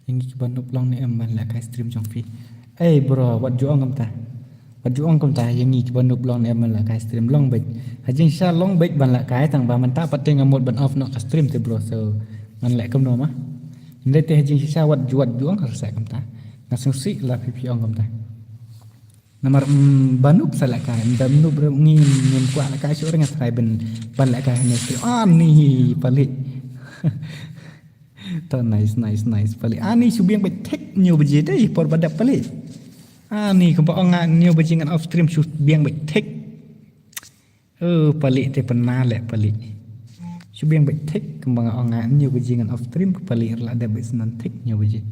Ïa ngi kiba noob long ne em ban lehkai stream jong phi? Ei bro, wat ju ong kumta. Wat ju ong kumta, ïa ngi kiba noob long ne em ban lehkai stream? Long beit. Ha jingshisha long beit ban lehkai, tang ba mynta pat te nga mut ban off noh ka stream te bro. So ngan leh kumno ma? Hynrei te ha jingshisha wat ju, wat ju ong, sa kumta. Nga sngewsih la phi phi ong kumta. Namar, mm, ba noob sa lehkai, ba noob ruh ngim, ngim kwah lehkai shuh, nga try ban, ban lehkai ha ne stream. Ani palik. To, nice, nice, nice palik. Ani shu biang beit thik hynñiew baje te por ba dep palik. Ani kumba ong nga hynñiew baje ngan off stream shu biang beit thik. Oh, palik te pynna leh palik. Shu biang beit thik kumba nga ong nga hynñiew baje ngan off stream, ka palik ruh la dep beit snan thik hynñiew baje.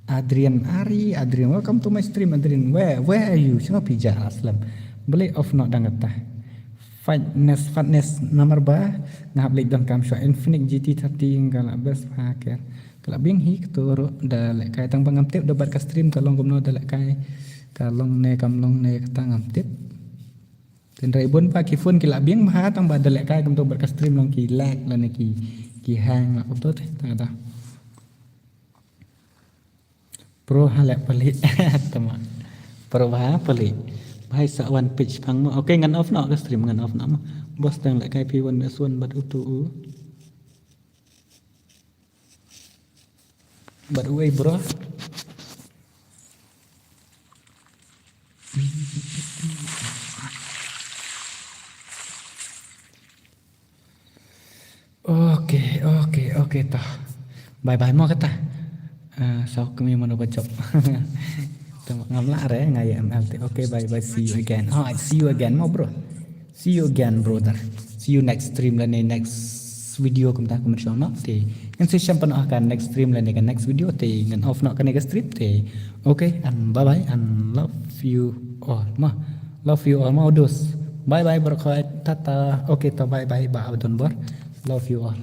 Adrian Ari, Adrian, welcome to my stream, Adrian. Where, where are you? Shano phi jah, Aslam? Balei off noh dang kata? Fatness, Fatness, namar ba nga hap leit donkam shuwa. Infinix G T thirty ka la best hacker. Ka la biang hi kato ruh da lehkai, tang ba ngam tip da bad ka stream ka long kumno, da lehkai ka long ne kam long ne, kata ngam tip. Hynrei bun ba ki phone ki la biang bha, tang ba da lehkai kumto bad ka stream long ki lag lane ki, ki hang la kumto te, tang kata. Pro ha leh palik. Tama. Pro bha palik. Bha, sa wan page pang mo. Okay, ngan off noh ka stream, ngan off noh mo. Boss tang lehkai phi wan bes wan bad utu u. Bad uei bro? Okay, okay, okay, to. Bye bye mo kata. Ah, so kami mano ba jop. To ngam lah re nga ïa M L te. Okay, bye bye, see you again. Oh, I see you again mo bro. See you again, brother. See you next stream lane next video kumta kumta shong no. Te ngan sa ïashem pat noh ha ka next stream lane ka next video, te ngan off noh kane ka stream te. Okay, and bye bye and love you all. Ma, love you all. Ma, dos. Bye bye, bro. Tata. Okay, to bye bye, ba abdon bor. Love you all.